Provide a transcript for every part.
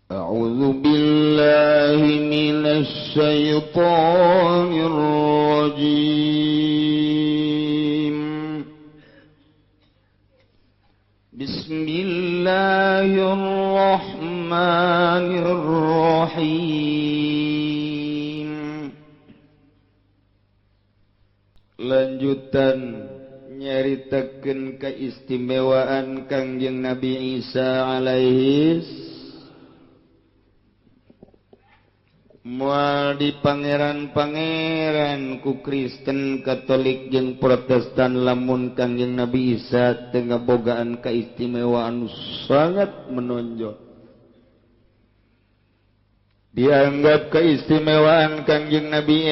أعوذ بالله من الشيطان الرجيم. بسم الله الرحمن الرحيم. Lanjutan nyaritakeun keistimewaan Kangjeng Nabi Isa alaihi. Moal di pangeran-pangeran ku Kristen, Katolik jeung Protestan lamun Kangjeng Nabi Isa teu ngabogaan keistimewaan sangat menonjol. Dianggap keistimewaan Kangjeng Nabi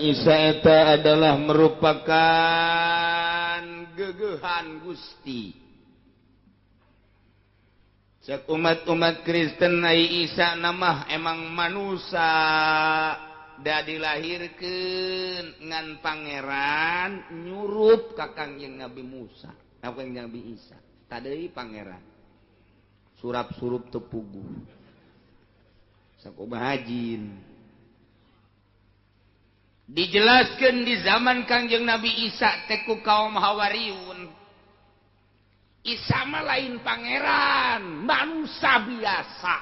Isa eta adalah merupakan gegehan Gusti. Cek umat-umat Kristen, ai Isa nama emang manusia da dilahirkeun ngan pangeran nyurup ka Kangjeng Nabi Musa, ka Kangjeng Nabi Isa. Tadi pangeran surap-surup teu puguh. Sakumaha jin. Dijelaskeun di zaman Kangjeng Nabi Isa teh ku kaum Hawariun. Isa mah lain pangeran, manusia biasa.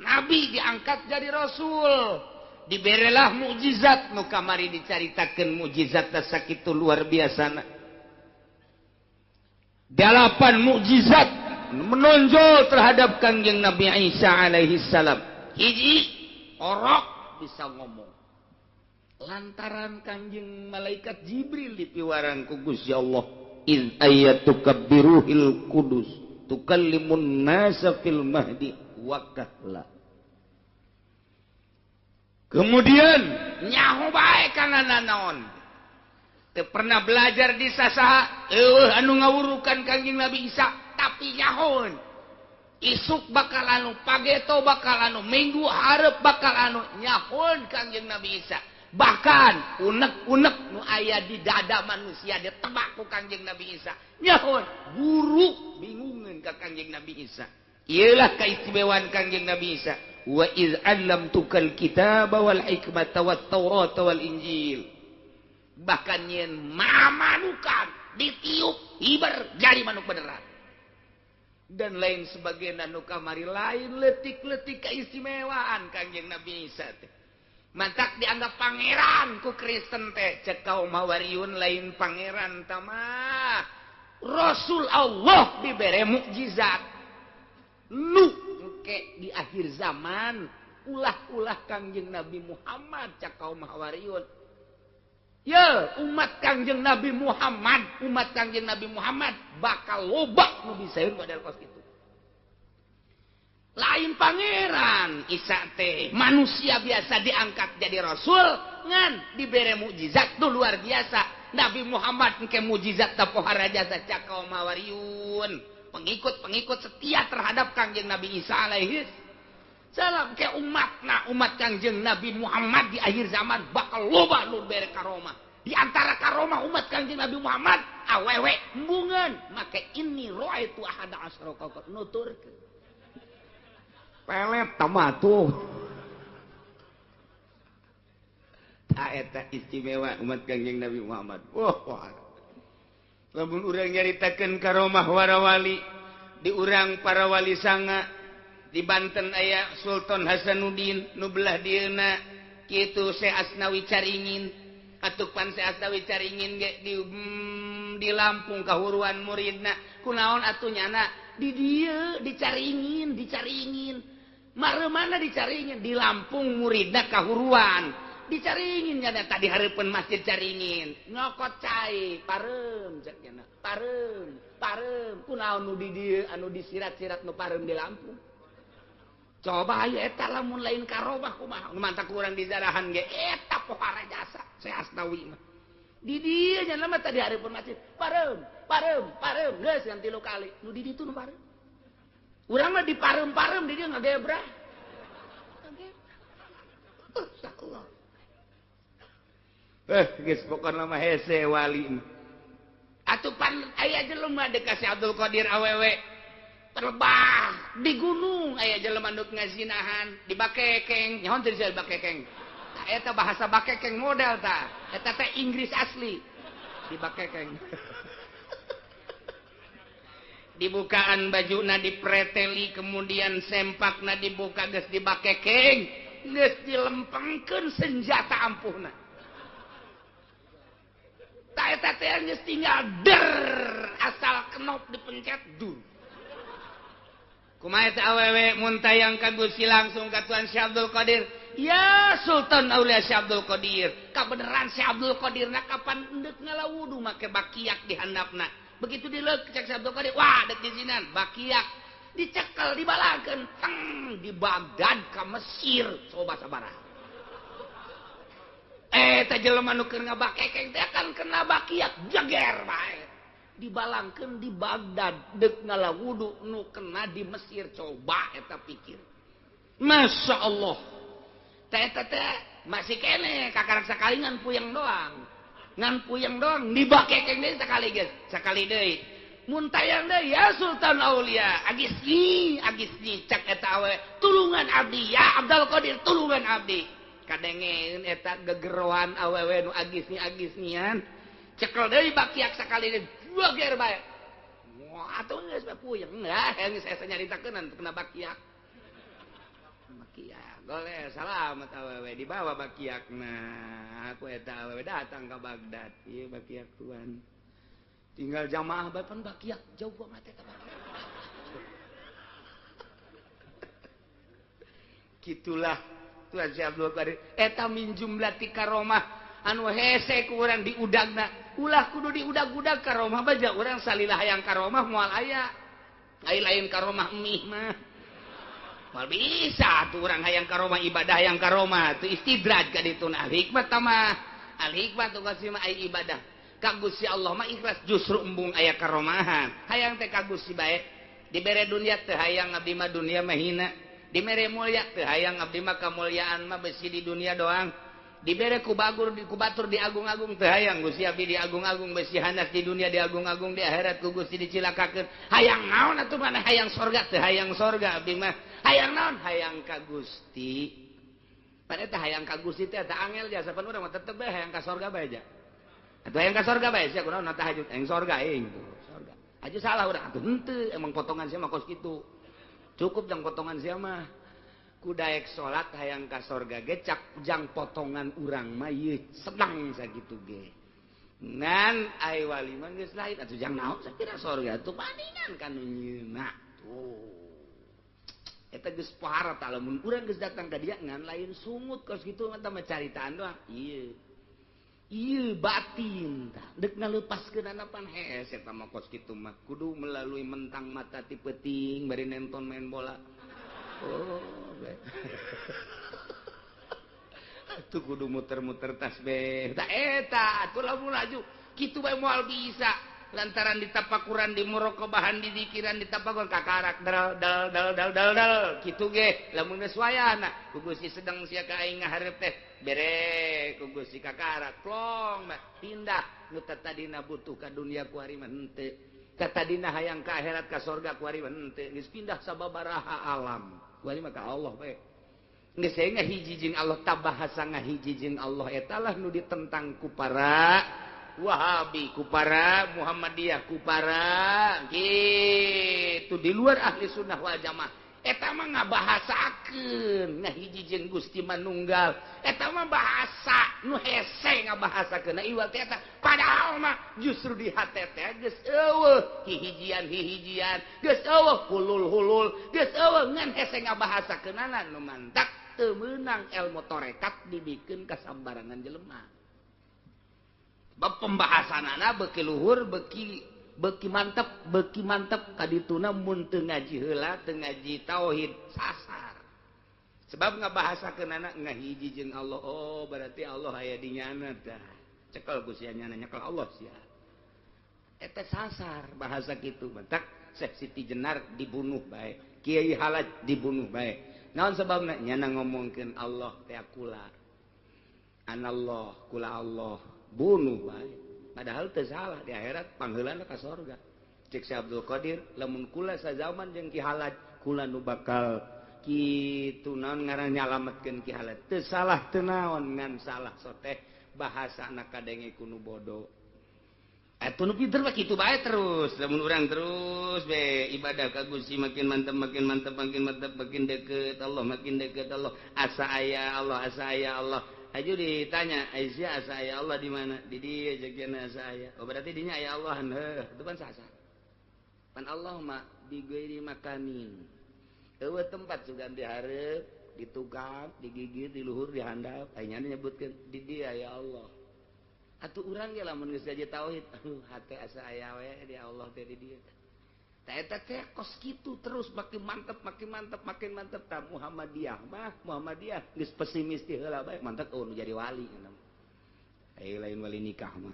Nabi diangkat jadi rasul, diberelah mukjizat nu kamari dicaritakeun, mukjizat sakitu luar biasa. Delapan mukjizat menonjol terhadap Kangjeng Nabi Isa alaihi salam. Hiji, orok bisa ngomong. Lantaran Kangjeng malaikat Jibril dipiwarang ku Gusti Allah, iz ayyatuka biruhil qudus tukallimun nasa fil mahdi wa kahla. Kemudian nyaho bae kana nanaon, teu pernah belajar di sasaha, eueuh anu ngawurukan Kangjeng Nabi Isa, tapi nyahoeun isuk bakal anu, pageto bakal anu, minggu hareup bakal anu, nyahoeun Kangjeng Nabi Isa. Bahkan unek-unek nu aya di dada manusia ditebak ku Kangjeng Nabi Isa. Nyahoeun guru bingungeun ka Kangjeng Nabi Isa. Iyalah keistimewaan Kangjeng Nabi Isa. Wa iz 'allamtukal kitaba wal hikmata wat taurata wal injil. Bahkan nyeun mamanukan ditiup hiber jadi manuk beneran. Dan lain sebagainya nu kamari lain letik-letik keistimewaan Kangjeng Nabi Isa teh. Mantak dianggap pangeran ku Kristen teh. Cek kaum Hawariun lain pangeran tamah, Rasul Allah dibere mukjizat nu engke di akhir zaman ulah-ulah Kangjeng Nabi Muhammad. Cek kaum Hawariun, ya umat Kangjeng Nabi Muhammad, umat Kangjeng Nabi Muhammad bakal loba nu bisaeun model kos kitu. Lain pangeran Isa teh, manusia biasa diangkat jadi rasul ngan dibere mukjizat tuh luar biasa. Nabi Muhammad engke mukjizat tapohara jasa. Cak kaum Hawariun, pengikut-pengikut setia terhadap Kangjeng Nabi Isa alaihi salam, ke umatna umat Kangjeng Nabi Muhammad di akhir zaman bakal loba nu bere karomah. Di antara karomah umat Kangjeng Nabi Muhammad, awewe embungeun make inni ra'aitu ahada asyara kaukab, nuturkeun pelet tamatuh. Ta eta istimewa umat Kangjeng Nabi Muhammad. Wah, lamun urang nyaritakeun karomah warawali di urang para wali sanga di Banten aya Sultan Hasanuddin, nu belah dieuna kitu Syekh Asnawi Caringin. Atuh pan Syekh Asnawi Caringin ge di Lampung kahuruan muridna. Kunaon atuh nyana di dieu dicaringin, dicaringin. Mare mana dicaringin di Lampung muridna kahuruan dicaringin nyana tadi hareupeun masjid Caringin nyokot cai pareum cek nyana pareum pareum. Kunaon nu di dieu anu disirat-sirat nu pareum di Lampung? Coba ayo eta lamun lain karomah kumaha nu mantak urang di zarahan ge eta pohara jasa Syekh Asnawi mah. Di dieu nya mah tadi hareupeun masjid pareum pareum pareum geus ngan 3 kali nu di ditu nu pareum. Urang mah di parem-parem di dia ngagebrah. Astagfirullah. Geus pokona mah hese wali. Atuh pan aya jelema dikasih Abdul Qadir awewe. Terbah di gunung aya jelema nu ngazinahan dibakekeng nyaho teu disebut bakekeng. Tah eta bahasa bakekeng model tah. Eta teh Inggris asli. Dibakekeng. Dibukaan bajuna dipreteli kemudian sempakna dibuka geus dibakekeng geus dilempengkeun senjata ampuhna. Tah eta teh geus tinggal der asal knop dipencet dur. Kumaha teh awewe mun tayang ka Gusti langsung ka Tuan Syekh Abdul Qadir. Ya Sultan Aulia Syekh Abdul Qadir. Kabeneran Syekh Abdul Qadirna kapan endek ngalawudu make bakiak di handapna. Begitu dileuk cek Syekh Abdul Qadir, wah dek dizinan bakiak dicekel dibalakeun teng di Baghdad ka Mesir coba sabaraha. Teh jelema nu keur ngabakekeng teh kan kena bakiak jeger bae. Dibalangkeun di Baghdad dek ngalawudu nu kena di Mesir coba eta pikir. Masya Allah. Teh eta teh masih kene kakarak sakali ngan puyeng doang. Ngan puyeng doang dibakekeng deui sakali geus, sakali deui. Mun tayang deui ya Sultan Aulia, agisni agisni cak eta awe tulungan abdi ya Abdul Qadir tulungan abdi. Kadengeun eta gegeroan awewe nu agisni agisnian. Cekel deui bakiak sakali deui bager bae. Wah, atuh geus bae puyeng lah, geus asa nyaritakeun kena bakiak. Bakiak, goleh salamet awewe dibawa bakiakna. Aku eta awewe datang ka Baghdad. Ieu bakiak tuan. Tinggal jamaah bae pan bakiak jauh banget eta bakiak. Kitulah Tuan Syekh Abdul Qadir eta min jumlati karomah anu hese ku urang diudagna. Ulah kudu diudag-udag karomah baja urang salilah hayang karomah moal aya. Ai lain karomah mih mah. Moal bisa tuh urang hayang karomah ibadah hayang karomah tuh istidraj ka ditu nah hikmah mah. Al hikmah tuh kasih mah ai ibadah. Ka Gusti Allah mah ikhlas justru embung aya karomahan. Hayang teh ka Gusti bae. Dibere dunia teu hayang abdi mah dunia mah hina. Dibere mulia teu hayang abdi mah kamuliaan mah besi di dunia doang. Dibere ku bagur ku batur diagung-agung teu hayang Gusti abdi diagung-agung besi hanas di dunia diagung-agung di akhirat ku Gusti dicilakakeun. Hayang naon atuh maneh hayang sorga teu hayang sorga abdi mah. Hayang naon hayang ka Gusti. Pan eta hayang ka Gusti teh eta angel jasa pan urang mah tetep bae hayang ka sorga bae ja. Atuh hayang ka sorga bae sia kunaon tahajud hayang sorga aing tuh sorga. Aja salah urang atuh henteu emang potongan sia mah kos kitu. Cukup jang potongan sia mah. Kudaek salat hayang ka sorga ge cak jang potongan urang mah ieu senang sakitu ge. Ngan ai wali mah geus lain atuh jang naon sakira sorga tuh paningan ka nu nyeuna tuh. Eta geus pohara tah lamun urang geus datang ka dia ngan lain sungut kos kitu mah mah caritaan doang. Ieu. Ieu batin tah deuk ngalepaskeun pan hese eta mah kos kitu mah kudu melalui mentang mata ti peuting bari nonton main bola. Oh, tuh kudu muter-muter tasbih. Tak eta atuh lamun laju kitu bae moal bisa lantaran ditapakuran di muraqabahan di zikiran ditapakur kakarak dal dal dal dal dal dal kitu ge lamun geus wayahna ku Gusti sedang sia ka aing ngahareup teh bere ku Gusti kakarak plong pindah nu tadina butuh ka dunia ku ari mah henteu katadina hayang ka akhirat ka sorga ku ari mah henteu geus pindah sababaraha alam ku ari mah ka Allah we geus ngahiji jeung Allah tabahasa ngahiji jeung Allah eta lah nu ditentang ku para Wahabi, ku para Muhammadiyah, ku para gitu di luar ahli sunnah wal jamaah. Eta mah ngabahasakeun ngahiji jeung Gusti manunggal. Eta mah bahasa nu hese ngabahasakeun iwal teh eta. Padahal mah justru di hate teh geus eueuh hihijian-hihijian, geus eueuh hulul-hulul, geus eueuh ngan hese ngabahasakeunana nu mantak teu meunang ilmu tarekat dibikeun ka sambarangan jelema. Bab pembahasanana beuki luhur beuki mantep kadituna mun teu ngaji heula teu ngaji tauhid sasar. Sebab ngabahasakeunana ngahiji jeung Allah. Oh berarti Allah aya di nyana tah. Cekel ku sia nyana nyekel Allah sia. Eta sasar bahasa kitu mantak Syekh Siti Jenar dibunuh bae, Kiai Halaj dibunuh bae. Naon sababna nyana ngomongkeun Allah teh kula. Anallah kula Allah. Bunuh bae. Padahal teu salah di akhirat pangheulana ka sorga. Cek si Abdul Qadir, lamun kula sazaman jeung Ki Halaj, kula nu bakal kitu naon ngaran nyalametkeun Ki Halaj. Teu salah teu naon, ngan salah soteh bahasa anak kadenge ku nu bodoh. Atuh nu pinter mah kitu bae terus. Lamun urang terus be ibadah ka Gusti makin mantep, makin mantep, makin mantep, makin deket Allah, makin deket Allah. Asa aya Allah, asa aya Allah. Aju ditanya, Aisyah asa aya Allah di mana? Di dieu jeung asa aya. Oh, berarti dinya aya Allah. Heuh, itu kan sah-sah. Pan Allah mah di makanin. Eueuh tempat sugan dihareup, ditukang, digigit, di luhur, di handap. Ayeuna nyebutkeun di dieu aya Allah. Atuh urang ge lamun geus gaji tauhid, aduh hate asa aya we di Allah teh di dieu. Tah eta teh kos kitu terus makin mantep, makin mantep, makin mantep. Tah Muhammadiyah mah, Muhammadiyah geus pesimis ti heula bae, mantep oh nu jadi wali. Aya lain wali nikah mah.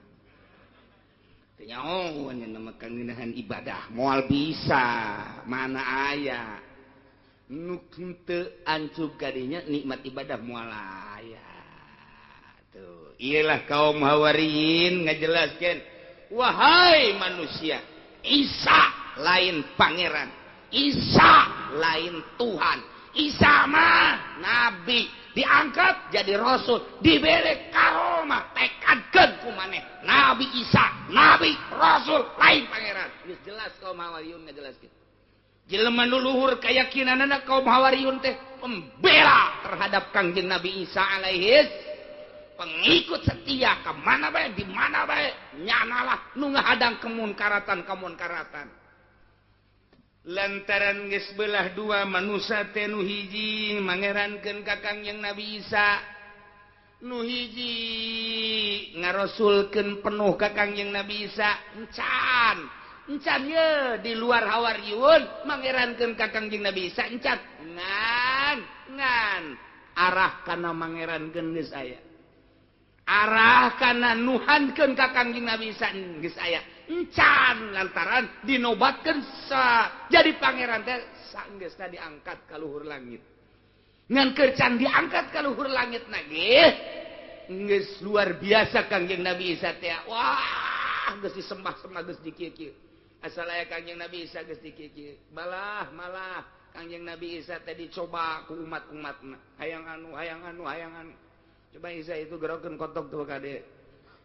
Teu nyaho nya mah kangenahan ibadah, moal bisa, mana aya nu teu ancub kadinya nikmat ibadah moal aya. Tuh, iyalah kaum Hawariyin ngajelaskan, wahai manusia, Isa lain pangeran, Isa lain Tuhan, Isa mah nabi, diangkat jadi rasul, diberi karomah, tekadkeun ku maneh Nabi Isa, nabi, rasul, lain pangeran. Geus jelas kaum Hawariyun ngajelaskeun. Jelema nu luhur keyakinanana kaum Hawariyun teh pembela terhadap Kangjeng Nabi Isa alaihis, pengikut setia ke mana bae, di mana bae, nyanalah nu ngahadang kemunkaratan-kemunkaratan. Lantaran geus belah dua manusia teh, nu hiji mangerankeun ka Kangjeng Nabi Isa, nu hiji ngarosulkeun penuh ka Kangjeng Nabi Isa. Encan encan ye di luar Hawariyun mangerankeun ka Kangjeng Nabi Isa encan, ngan ngan arah kana mangerankeun geus aya, arah kana nuhankeun ka Kangjeng Nabi Isa geus aya encan, lantaran dinobatkeun sa jadi pangeran teh sanggeusna diangkat ka luhur langit. Ngan keur can diangkat ka luhur langit na ge geus luar biasa Kangjeng Nabi Isa teh. Wah, geus disembah-sembah, geus dikieu-kieu. Asal aya Kangjeng Nabi Isa geus dikieu-kieu. Malah malah Kangjeng Nabi Isa teh dicoba ku umat-umatna, hayang anu, hayang anu, hayang anu. Coba Isa itu gerokeun kotok tuh kade.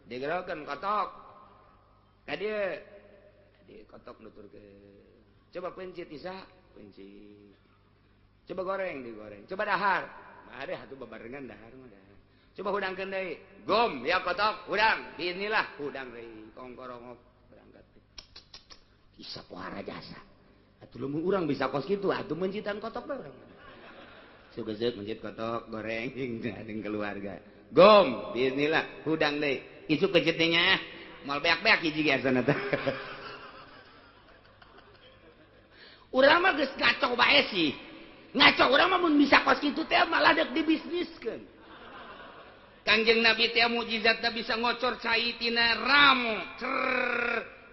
Digerokeun kotok. Kade. Kade kotok nuturkeun. Coba pencit Isa, pencit. Coba goreng, digoreng. Coba dahar. Ada atuh babarengan dahar mah dahar. Coba hudangkeun deui. Gom ya kotok, hudang. Inilah hudang deui, kongkorongok berangkat. Isa pohara jasa. Atuh lamun urang bisa kos kitu, atuh mencitan kotok bae urang. Sugezeuk mencit kotok goreng jeung keluarga. Gom, bismillah, hudang deui. Isuk kecetnya moal beak-beak hiji ge asana teh. Urang mah geus ngaco bae sih. Ngaco urang mah mun bisa kos kitu teh malah deuk dibisniskeun. Kangjeng Nabi teh mukjizatna bisa ngocor cai tina ramu. Cer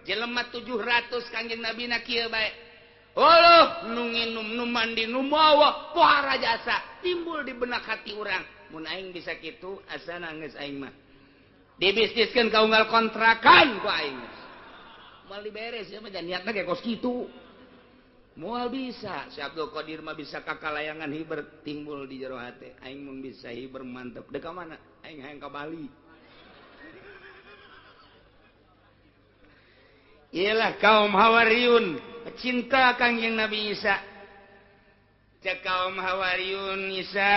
jelema 700 Kangjeng Nabi na kieu bae. Allah nu nginum, nu mandi, nu mawa pohara jasa timbul di benak hati urang. Mun aing bisa kitu asana geus aing mah dibisniskeun ka unggal kontrakan ku aing. Moal diberes ya mah niatna ge kos kitu. Moal bisa. Si Abdul Qadir mah bisa kakalayangan hiber timbul di jero hate. Aing mun bisa hiber mantep. Deuk ka mana? Aing hayang ka Bali. Iyalah kaum Hawariyun cinta Kangjeng Nabi Isa. Cek kaum Hawariyun, Isa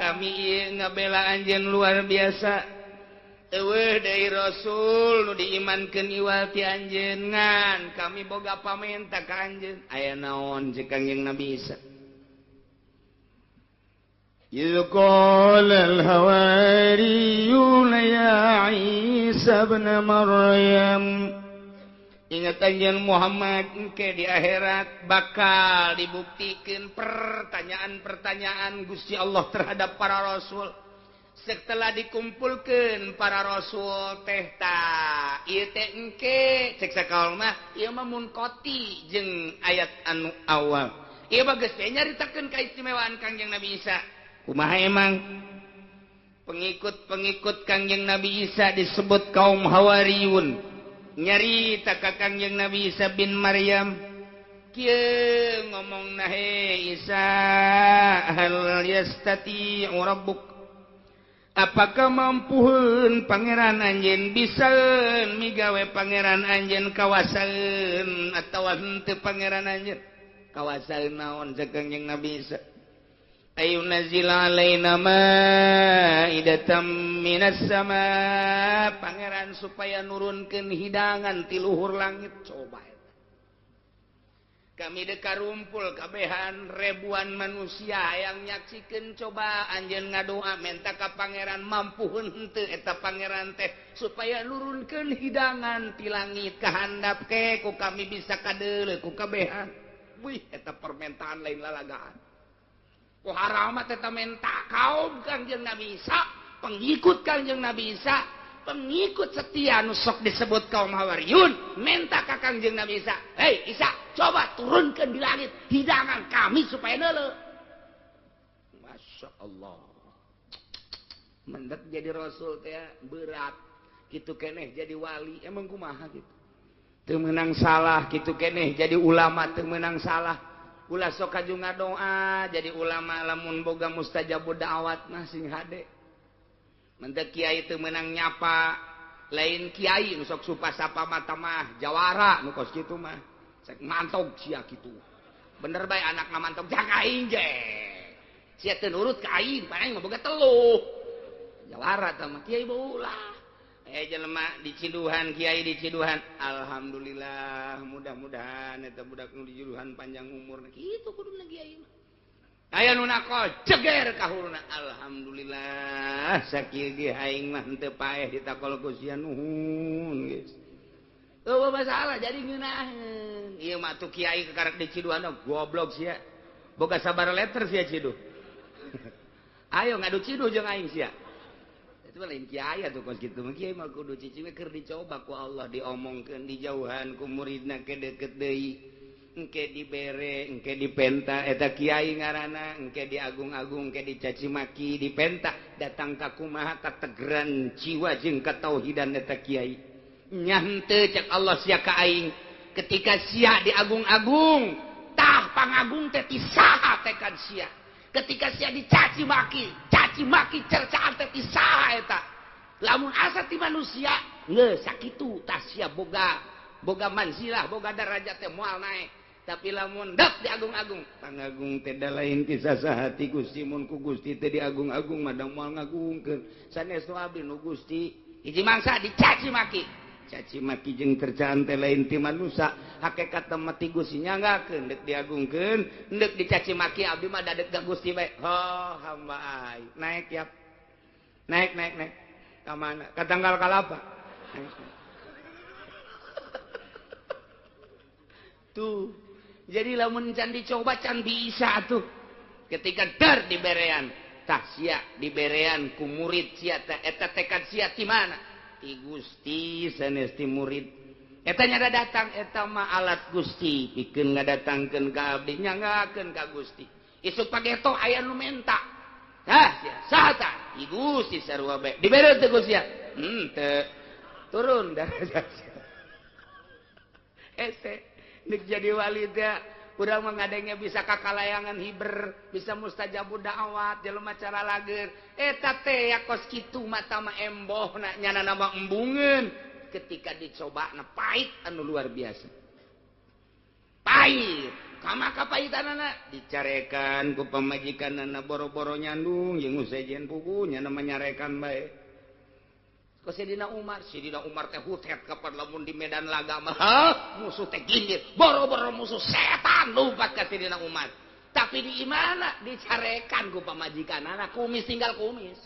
kami ieu ngabela anjeun luar biasa. Eueuh deui rasul nu diimankeun iwal ti anjeun, ngan kami boga pamenta ka anjeun. Aya naon cek Kangjeng Nabi Isa? إذ قال الحواريون يا عيسى ابن مريم. Ingat anjeun Muhammad engke di akhirat bakal dibuktikan pertanyaan-pertanyaan Gusti Allah terhadap para rasul. Setelah dikumpulkan para rasul teh ta ieu teh engke cek sakaol mah ieu mah munkoti jeung ayat anu awal. Ieu mah geus teh nyaritakeun kaistimewaan Kangjeng Nabi Isa. Kumaha emang pengikut-pengikut Kangjeng Nabi Isa disebut kaum Hawariyun. Nyarita ka Kangjeng Nabi Isa bin Maryam kieu ngomongna, "He Isa, hal yastati'u rabbuk, apakah mampuheun pangeran anjeun, bisaeun migawe pangeran anjeun, kawasaeun atawa henteu pangeran anjeun?" "Kawasaeun naon?" cek Kangjeng Nabi Isa. "Ayyunazzila alaina ma'idatan minas sama, pangeran supaya nurunkeun hidangan ti luhur langit." Coba eta, kami deka rumpul kabehan ribuan manusia yang nyaksikeun. Coba anjeun ngadoa menta ka pangeran, mampuheun henteu eta pangeran teh supaya nurunkeun hidangan ti langit ka handap ke ku kami bisa kadeuleu ku kabehan? Wih, eta permintaan lain lalagaan. Ku haramat eta menta kaum Kangjeng Nabi Isa, pengikut Kangjeng Nabi Isa, pengikut setia nu sok disebut kaum Hawariyun, menta ka Kangjeng Nabi Isa, "Hei Isa, coba turunkan di langit hidangan kami supaya neuleu." Masya Allah, mendak jadi rasul teh berat gitu keneh, jadi wali emang kumaha gitu teu meunang salah gitu keneh, jadi ulama teu meunang salah. Ulah sok kaju ngadoa jadi ulama, lamun boga mustajabud da'wat mah sing hade. Mentek kiai teu meunang nyapa, lain kiai nu sok supa sapa mata mah jawara nu kos kitu mah. Sek mantog sia kitu. Bener bae anak mantog jang aing ge. Sia teu nurut ka aing, pan aing mah boga teluh. Jawara tah mah kiai ulah. Eh, jelema diciduhan, kiai diciduhan, "Alhamdulillah, mudah-mudahan eta budak nu diciduhan panjang umur." Kitu kuduna kiai mah. Aya nu nakal ceger kahuluna, "Alhamdulillah, sakieu ge aing mah henteu paeh ditakol ku sia, nuhun." Geus eueuh masalah jadi ngeunaheun. Ieu mah tuh kiai kakarek diciduhan, "Goblok sia, boga sabar letter sia ciduh, ayo ngadu ciduh jeung aing sia." Itu lain kiai atuh kos kitu mah. Kiai mah kudu cicing keur dicoba ku Allah, diomongkeun dijauhan ku muridna ke deket deui, engke dibere, engke dipenta, eta kiai ngaranna. Engke diagung-agung, engke dicaci maki, dipenta datang ka kumaha kategeran jiwa jeung katauhidan eta kiai. "Nya henteu," cek Allah, "sia ka aing ketika sia diagung-agung, tah pangagung teh ti saha tekad sia? Ketika sia dicaci maki, caci maki cercaan teh ti saha eta? Lamun asa ti manusia geus sakitu, tah sia boga boga manzilah, boga darajat teh moal naik. Tapi lamun dek diagung-agung, pangagung teh da lain ti saha, ti Gusti. Mun ku Gusti teh diagung-agung mah da moal ngagungkeun sanes nu abdi nu Gusti." Hiji mangsa dicaci maki, caci maki jeung cercaan teh lain ti manusia, hakikat mah ti Gusti. Nyanggakeun deuk diagungkeun, deuk dicaci maki, abdi mah dadek ka Gusti bae. Oh, hamba aing naik ya, naik, naik, naik ka mana? Ka tanggal kalapa. Naik. Tuh, jadi lamun can dicoba can bisa tuh. Ketika dar diberean, tah sia diberean ku murid sia teh, eta tekad sia ti mana? Ti Gusti, sanes ti murid. Eta nyada datang eta mah alat Gusti pikeun ngadatangkeun ka abdi, nyanggakeun ka Gusti. Isuk pageto aya nu menta, "Tah sia saha tah?" "Ti Gusti sarua bae." Dibere teu ku sia? Teu. Turun darajat. Hese nek jadi wali teh urang mah ngadengnya bisa kakalayangan hiber, bisa mustajabud da'wat, jelema cara lager. Eta teh ya kos kitu mata mah emboh na nyana nama embungeun. Ketika dicoba na pahit anu luar biasa. Pahit kama kapahitanana dicarekan ku pamajikanana, boro-boro nyandung jeung sejen pugu nyana menyarekan bae. Ke Sidina Umar, Sidina Umar teh hutet kapan lamun di medan laga mah musuh teh gindit, boro-boro musuh setan lompat ka Sidina Umar. Tapi di imana dicarekan ku pamajikanana, kumis tinggal kumis.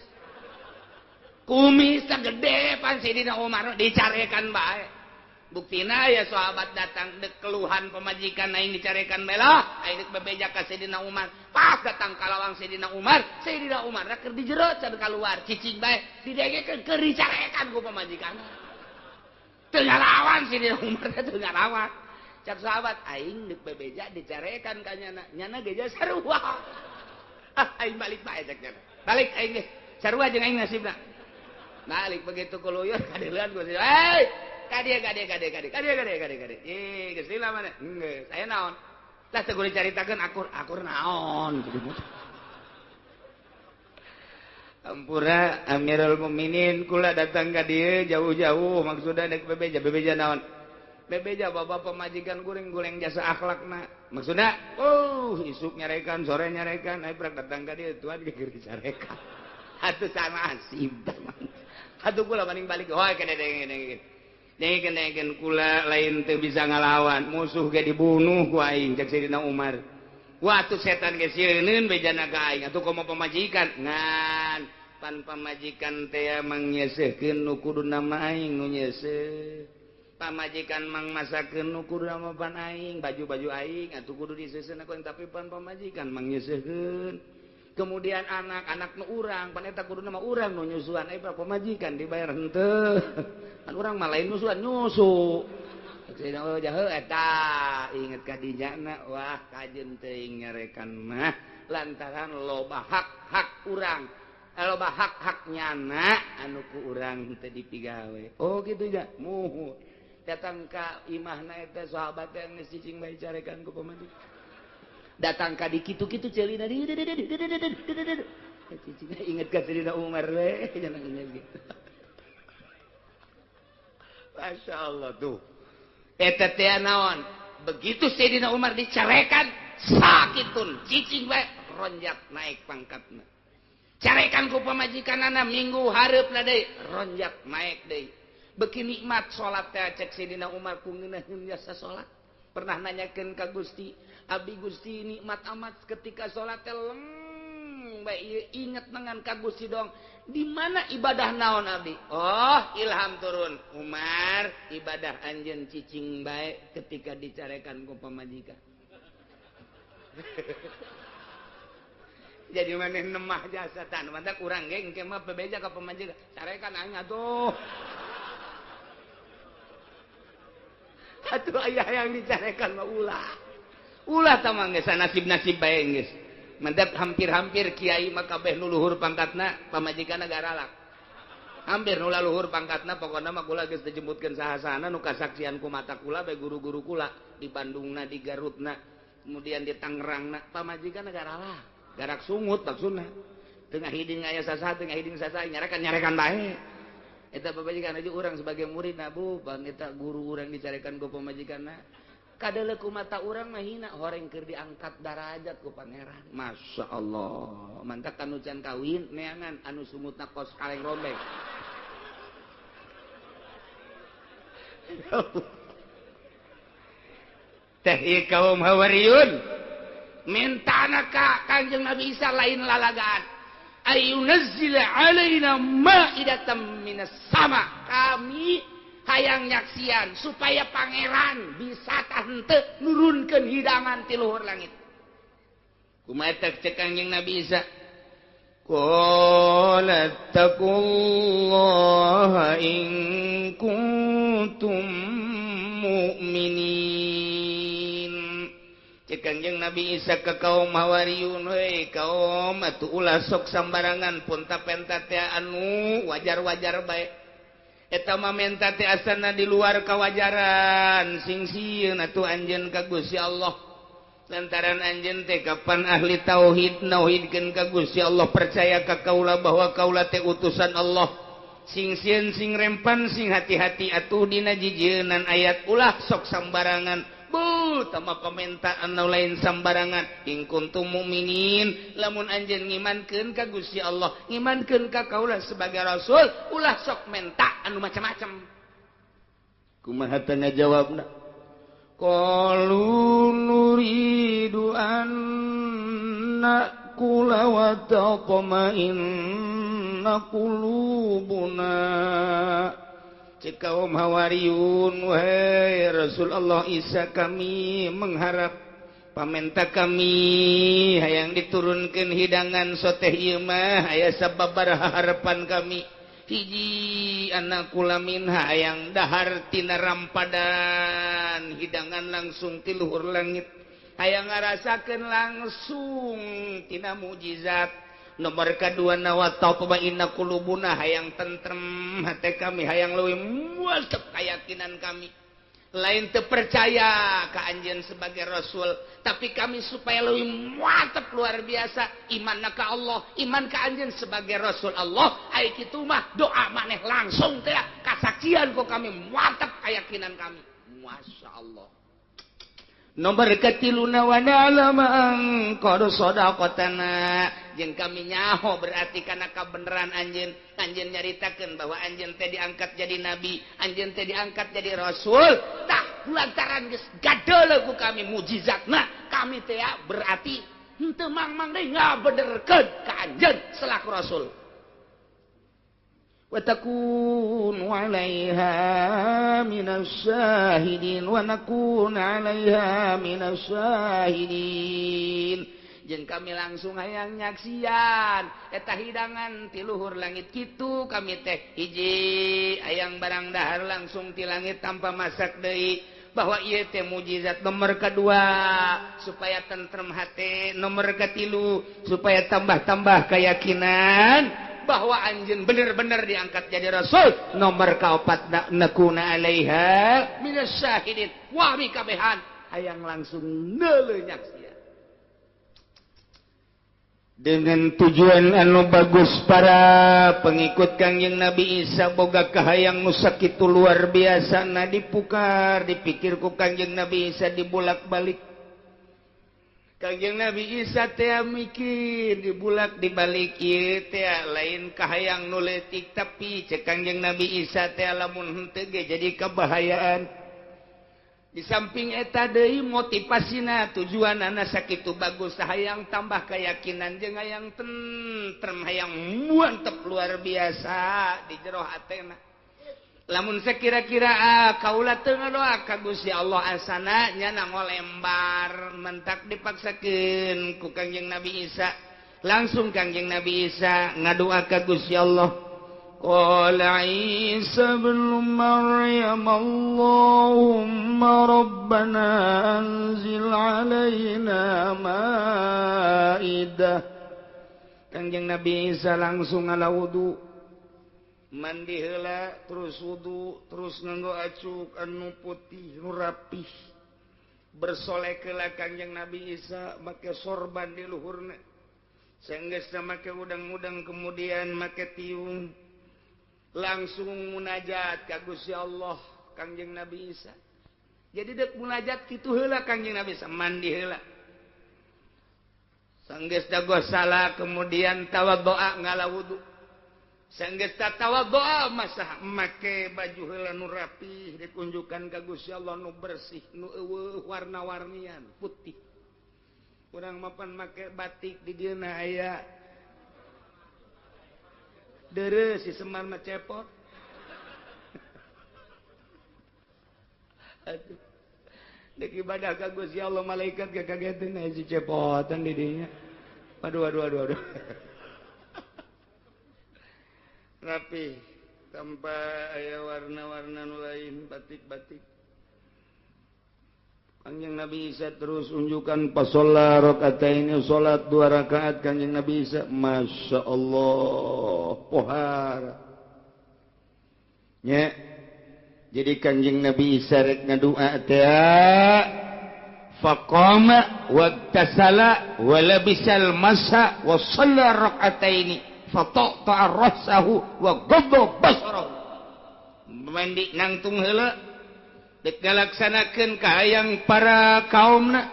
Kumis teh gede pan Sidina Umar dicarekan bae. Buktina ya sahabat datang dek keluhan pemajikan aing dicarekan bae lah, aing dek bebeja ka Sidina Umar. Pas datang ka lawang Sidina Umar, Sidina Umar keur di jero can kaluar, cicing bae didengekeun keur dicarekan ku pamajikan. Teu ngalawan Sidina Umar teh, teu ngalawan. Cak sahabat, aing dek bebeja dicarekan ka nyana, nyana ge sarua. Ah, aing balik bae cek nyana. Balik aing ge, sarua jeung aing nasibna. Balik begitu kuluyur kadeuleun ku, "Hei, Ka dieu ka dieu ka dieu ka dieu ka dieu ka dieu ka dieu ka dieu. Ih, geus lila mana? Geus, aya naon? Lah teu kudu dicaritakeun akur, akur naon? Ampura Amirul Mukminin kula datang ka dieu jauh-jauh maksudna dek bebeja bebeja naon? Bebeja bapak pemajikan kuring goreng jasa akhlakna. Maksudna isuk nyarekan sore nyarekan aya prak datang ka dieu tuan geus dicarekan. Atuh sama asib. Atuh kula paling balik hoy kene denge denge denge kula lain teu bisa ngalawan musuh ge dibunuh ku aing cek Sayyidina Umar. Waktu setan ge sieuneun bejana ka aing atuh komo pamajikan ngan pan pamajikan teh mangnyeuseuhkeun nu kuduna mah aing nu nyeuseuh pamajikan mangmasakeun nu kuduna mah pan aing baju-baju aing atuh kudu diseuseuna ku tapi pan pamajikan mangnyeuseuhkeun kemudian anak-anak nu urang pan eta kuduna mah urang nu nyusuan eh pamajikan dibayar henteu pan urang mah lain nyusuan nyusu oh jahe eta inget ka dinyana wah kajeun teuing nyarekan mah lantaran loba hak-hak urang loba hak-hak nyana anu ku urang teu dipigawe oh kitu ja muhu datang ka imahna eta sahabat teh geus cicing bae carekan ku pamajikan datang ka di kitu-kitu ceulina cicing inget ka Sayyidina Umar we jangan inget gitu. Masya Allah tuh eta teh naon begitu Sayyidina Umar dicarekan sakitun cicing bae ronjak naik pangkatna carekan ku pamajikanana minggu hareupna deui ronjak naik deui beuki nikmat salat teh cek Sayyidina Umar ku ngeunaheun jasa salat pernah nanyakeun ka Gusti abdi Gusti nikmat amat ketika salat teh leng bae inget dengan ka Gusti dong di mana ibadah naon abdi oh ilham turun Umar ibadah anjeun cicing bae ketika dicarekan ku pamajikan jadi maneh nemah jasa tan mantak urang ge engke mah bebeja ka pamajikan carekan aing atuh atuh aya yang dicarekan mah ulah ulah tah mah geus nasib-nasib bae geus mantap hampir-hampir kiai mah kabeh nu luhur pangkatna pamajikanna garalak hampir nu luhur pangkatna pokona mah kula geus dijemputkeun saha-sahana nu kasaksian ku mata kula bae guru-guru kula di Bandungna di Garutna kemudian di Tangerangna pamajikanna garalak garak sungut maksudna tengah hiding aya sasaha tengah hiding sasaha nyarekan-nyarekan bae eta pamajikan aja urang sebagai murid na bu bang eta guru urang dicarekan ku pamajikanna kadeuleu ku mata urang mah hina horeng keur diangkat darajat ku pangeran Masya Allah mantak anu can kawin neangan anu sungutna kos kaleng rombeng teh ieu kaum Hawariyun mintana ka Kanjeng Nabi Isa lain lalagaan ayunazzila alaina ma'idatan minas sama kami hayang nyaksian supaya pangeran bisa tante nurunkeun hidangan ti luhur langit kumaha cek Kanjeng Nabi Isa qala taqullaha in kuntum mu'minin cek Kanjeng Nabi Isa ke kaum Hawariyun heuy kaum atuh ulah sok sambarangan punta penta teh anu wajar-wajar bae eta mah menta teh asana di luar kawajaran sing sieun atuh anjeun ka Gusti Allah lantaran anjeun teh kapan ahli tauhid nauhidkeun ka Gusti Allah percaya ka kaula bahwa kaula teh utusan Allah sing sieun sing rempan sing hati-hati atuh dina jijieunnan ayat ulah sok sambarangan bu tama permintaan lain sambarangan in kuntum mukminin lamun anjeun ngimankeun ka Gusti Allah ngimankeun ka kaula sebagai rasul ulah sok menta anu macam-macam kumaha teh ngajawabna qalu nuridu an na'kula wa tatma'inna qulubuna cek kaum Hawariyun wahai Rasulullah Isa kami mengharap pamenta kami hayang diturunkeun hidangan soteh ieu mah aya sababaraha harapan kami hiji anak kula minha hayang dahar tina rampadan hidangan langsung ti luhur langit hayang ngarasakeun langsung tina mukjizat Nomor kedua na wa tatma'inna qulubuna, hayang tentrem hati kami, hayang leuwih mantep keyakinan kami. Lain terpercaya ke anjeun sebagai rasul, tapi kami supaya lebih mantep luar biasa iman ka Allah, iman ka anjeun sebagai rasul Allah. Ai kitu mah doa maneh langsung teh kasaksian ku kami, mantep keyakinan kami. Masya Allah. Nomor ketiluna wa na'lama an qad shadaqtana, jeung kami nyaho berarti kana kabeneran anjeun. Anjeun nyaritakeun bahwa anjeun teh diangkat jadi nabi, anjeun teh diangkat jadi rasul. Tah, lantaran geus gadeuleuh ku kami mujizatna, kami teh berarti henteu mang-mang deui ngabenerkeun ka anjeun selaku rasul. Wa takunu 'alaiha minasy syahidin wa nakuna 'alaiha minasy syahidin, jeung kami langsung hayang nyaksian eta hidangan ti luhur langit kitu. Kami teh hiji hayang barang dahar langsung ti langit tanpa masak deui, bahwa ieu teh mujizat. Nomor kedua supaya tentrem hati, nomor ketilu supaya tambah-tambah keyakinan bahwa anjeun bener-bener diangkat jadi rasul, nomor kaopat nakuna alaiha minas syahidin, wami kabehan hayang langsung neuleuh nyaksian. Dengan tujuan anu bagus, para pengikut Kangjeng Nabi Isa boga kahayang nu sakitu luar biasa. Na dipukar dipikir ku Kangjeng Nabi Isa, dibulak-balik. Kangjeng Nabi Isa teh mikir dibulak dibalik, ieu teh lain kahayang nu leutik, tapi cek Kangjeng Nabi Isa teh lamun henteu ge jadi kebahayaan. Di samping eta deui, motivasina, tujuanana sakitu bagus, hayang tambah keyakinan jeung hayang tentrem, hayang mantep luar biasa di jero hatena. Lamun sekira-kira kaula teu ngadoa ka Gusti Allah, asana nya ngolembar mentak dipaksakeun ku Kangjeng Nabi Isa. Langsung Kangjeng Nabi Isa ngadoa ka Gusti Allah. Qala Isa ibn Maryam, Allahumma Rabbana anzil alaina maidah. Kangjeng Nabi Isa langsung ngala wudu, mandi heula, terus wudu, terus nganggo acuk anu putih nu rapih, bersolek heula Kangjeng Nabi Isa, make sorban di luhurna. Sanggeusna make udang-udang, kemudian make tiung, langsung munajat ka Gusti Allah Kangjeng Nabi Isa. Jadi dek munajat kitu heula Kangjeng Nabi Isa, mandi heula. Sanggeus gosala, kemudian tawaddoa, ngala wudu. Sanggeus tawaddoa, masah make baju heula nu rapih, dikunjukkan ka Gusti Allah nu bersih, nu eueuh warna-warnian, putih. Urang mapan make batik di dieu aya dere si Semar mah cepot. Aduh. Dek ibadah ka Gusti Allah, malaikat kakageteun aya si cepotan di dinya. Aduh, aduh, aduh, aduh. Rapi tanpa aya warna-warna nu lain, batik-batik. Kangjeng Nabi Isa terus unjukkan pasolla rakaataini, salat dua rakaat Kangjeng Nabi Isa. Masya Allah, pohara nya. Jadi Kangjeng Nabi Isa rek ngadua teh, faqama wagtasala wa labisal masa wa shalla rakaataini fataqta'a rasahu wa ghadda basarahu. Mandi nangtung heula dek ngalaksanakeun kahayang para kaumna,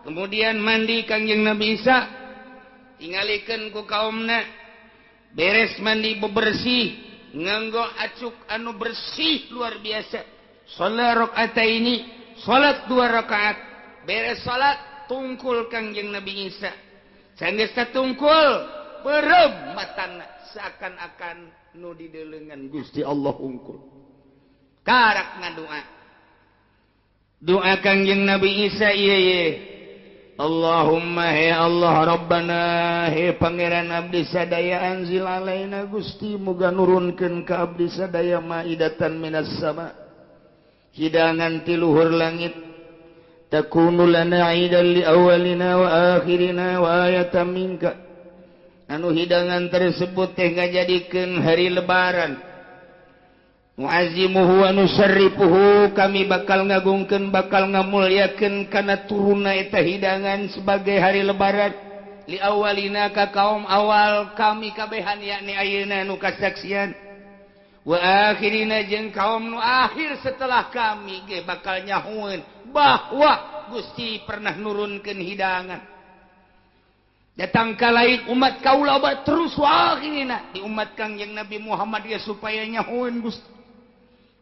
kemudian mandi Kangjeng Nabi Isa, tingalikeun ku kaumna. Beres mandi, bebersih, nganggo acuk anu bersih luar biasa, salat rakaataini, salat dua rakaat. Beres salat, tungkul Kangjeng Nabi Isa. Sanggeus tungkul, beureum matana seakan-akan nu dideuleungan Gusti Allah unggul. Karak ngadua. Doa Kangjeng Nabi Isa ieu ye. Allahumma he Allah, Rabbana he Pangeran abdi sadaya, anzil alaina Gusti muga nurunkeun ka abdi sadaya maidatan minas sama, hidangan ti luhur langit, takunu lana aidan li awalina wa akhirina wa ayatan minka. Anu hidangan tersebut teh ngajadikeun hari lebaran. Muazzimuhu wa nusarrifuhu, kami bakal ngagungkeun, bakal ngamulyakeun kana turunna eta hidangan sebagai hari lebaran. Li awalina ka kaum awal kami kabehan, yakni ayeuna nu kasaksian, wa akhirina jeung kaum nu akhir setelah kami ge bakal nyahueun bahwa Gusti pernah nurunkeun hidangan datang ka lain umat kaula terus wa akhirina di umat Kangjeng Nabi Muhammad ya, supaya nyahueun Gusti.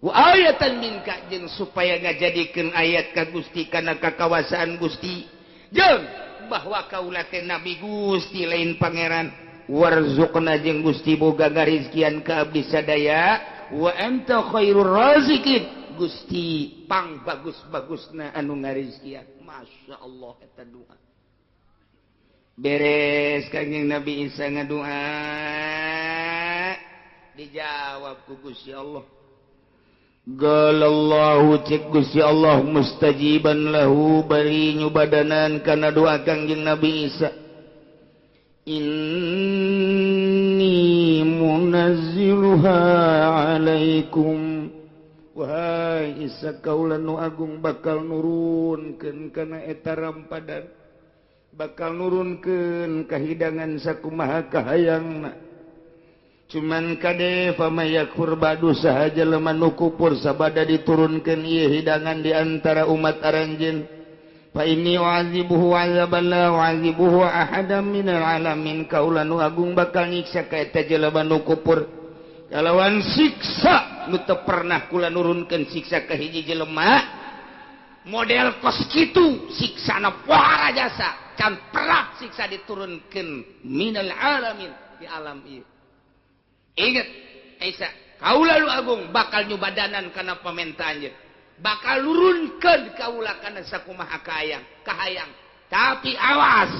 Wa ayatan minka, jeung supaya ngajadikeun ayat ka Gusti kana kakawasaan Gusti, jeung bahwa kaula teh nabi Gusti, lain pangeran. Warzuqna, jeung Gusti boga ngarizkian ka abdi sadaya. Wa anta khairur razikin, Gusti pang bagus-bagusna anu ngarizkian. Masya Allah, eta doa. Beres Kangjeng Nabi Isa ngadoa, dijawab ku Gusti Allah. Galallahu, cek Gusti Allah, mustajiban lahu, bari nyubadanan kana doa Kangjeng Nabi Isa, inni munazziluha alaikum. Wahai Isa, kaula nu agung bakal nurunkeun kana eta rampadan, bakal nurunkeun kahidangan sakumaha kahayangna. Cuman kade, famay yakfur ba'du, saha jelema nu kufur sabada diturunkeun ieu hidangan di antara umat aranjeun, fa inni u'adzibuhu 'adzaban la u'adzibuhu ahadan minal alamin, kaula nu agung bakal nyiksa ka eta jelema nu kufur kalawan siksa nu teu pernah kula nurunkeun siksa ka hiji jelema model kos kitu. Siksana pohara jasa, can pernah siksa diturunkeun minal alamin, di alam ieu. Ingat Isa, kaula nu agung bakal nyubadanan kana pamentaannya, bakal nurunkeun kaula kana sakumaha kahayang kahayang, tapi awas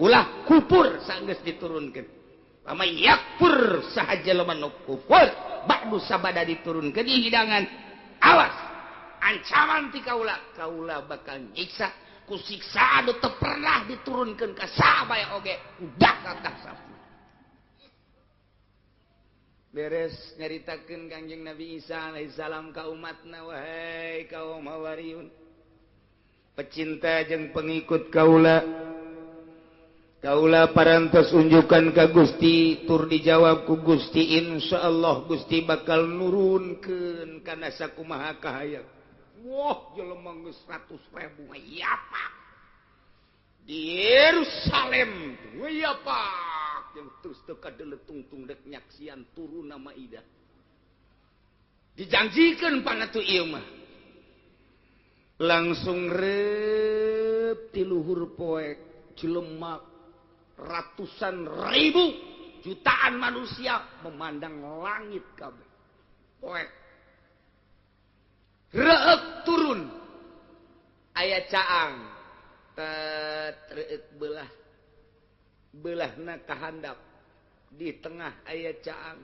ulah kupur sanggeus diturunkeun. Famay yakfur, saha jelema nu kufur, ba'du, sabada diturunkeun di hidangan, awas, ancaman ti kaula, kaula bakal nyiksa ku siksa anu teu pernah diturunkeun ka saha oge. Udah kata. Beres nyaritakeun Kangjeng Nabi Isa alaihissalam ka umatna, wahai kaum Hawariyun, pecinta jeung pengikut kaula, kaula parantos unjukan ka Gusti, tur dijawab ku Gusti, insyaallah Gusti bakal nurunkeun kana sakumaha kahayang. Wah, jelema geus 100.000 ya Pak di Yerusalem ya Pak, yang terus teu kadeletung dek nyaksian turun nama Maidah. Dijanjikan panatu ieu mah langsung rep ti luhur poek jelema ratusan ribu jutaan manusia memandang langit kabeh poek reuk turun aya caang tet reuk belah belahna kahandap, di tengah aya caang.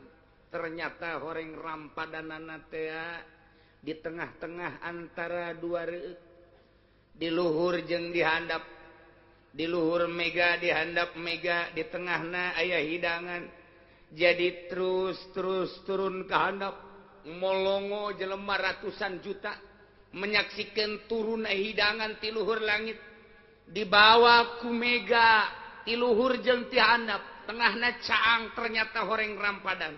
Ternyata horeng rampadanana teh di tengah-tengah antara dua reuk, di luhur jeung di handap, di luhur mega, di handap mega, di tengahna aya hidangan. Jadi terus terus turun ke handap, molongo jelema ratusan juta menyaksikan turun hidangan ti luhur langit, dibawa ku mega ti luhur jeung ti handap, tengahna caang, ternyata horeng rampadan.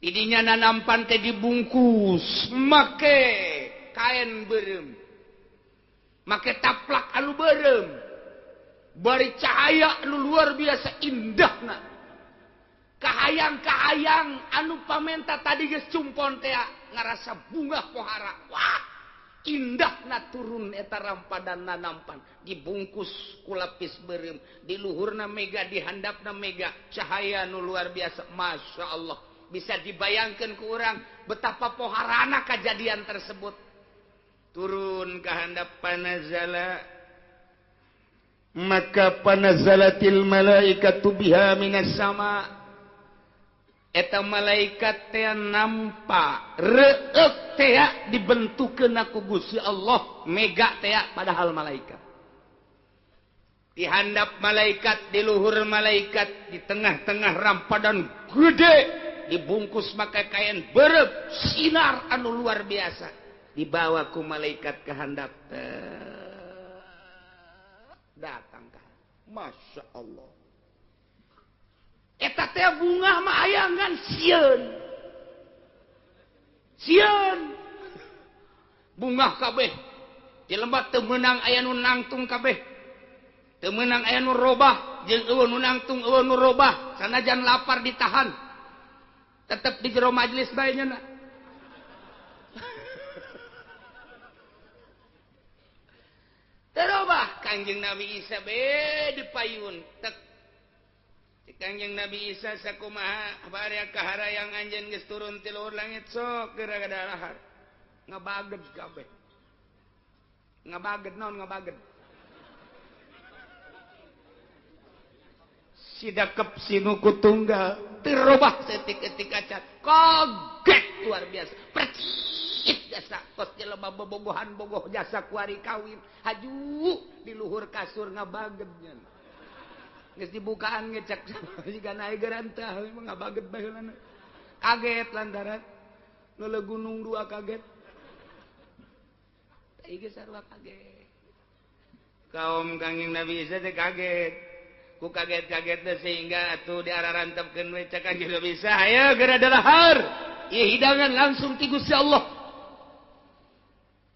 Idinya nanampan teh dibungkus make kain beureum, make taplak anu beureum, bari cahaya anu luar biasa indahna. Kahayang-kahayang anu pamenta tadi geus cumpon teh ngarasa bunga pohara. Wah, indahna turun eta rampadan nanampan, dibungkus ku lapis beureum, di luhurna mega, di handapna mega, cahaya nu luar biasa. Masya Allah, bisa dibayangkan ke orang betapa poharana kejadian tersebut. Turun ke handap, panazala, maka panazalatil malaikatu biha minas sama, eta malaikat teh nampak reuk teh dibentukkeun ku Gusti Allah mega teh, padahal malaikat. Di handap malaikat, di luhur malaikat, di tengah-tengah rampadan gede, dibungkus make kain berep sinar anu luar biasa, dibawa ku malaikat ke handap, datang ka. Masya Allah. Eta teh bunga mah aya ngan sieun. Sieun. Bunga kabeh. Jelema teu meunang aya nu nangtung kabeh. Teu meunang aya nu robah, jeung eueuh nu nangtung eueuh nu robah, sanajan lapar ditahan. Tetep di jero majelis bae nya. Terobah Kangjeng Nabi Isa be dipayun tek. Kangjeng Nabi Isa sakumaha barea kaharayang anjeun geus turun ti luhur langit sok geura gadahar. Ngabaged kabeh. Ngabaged naon ngabaged? Sidakep sinuku tunggal terobah setik-etik acat. Kaget luar biasa. Percit jasa kos jelema bobogohan bogoh jasa kuari kawin. Haju di luhur kasur ngabaged nya. Geus dibukaan ngecek jiga naik gerantah ngabaget baheulana. Kaget lantaran ngeuleuh gunung dua kaget. Tah ieu sarua kaget. Kaum Kangjeng Nabi Isa teh kaget. Ku kaget-kaget teh sehingga atuh diararantepkeun we cek Kangjeng Nabi Isa, "Hayo geura dalahar." Ieu hidangan langsung ti Gusti Allah.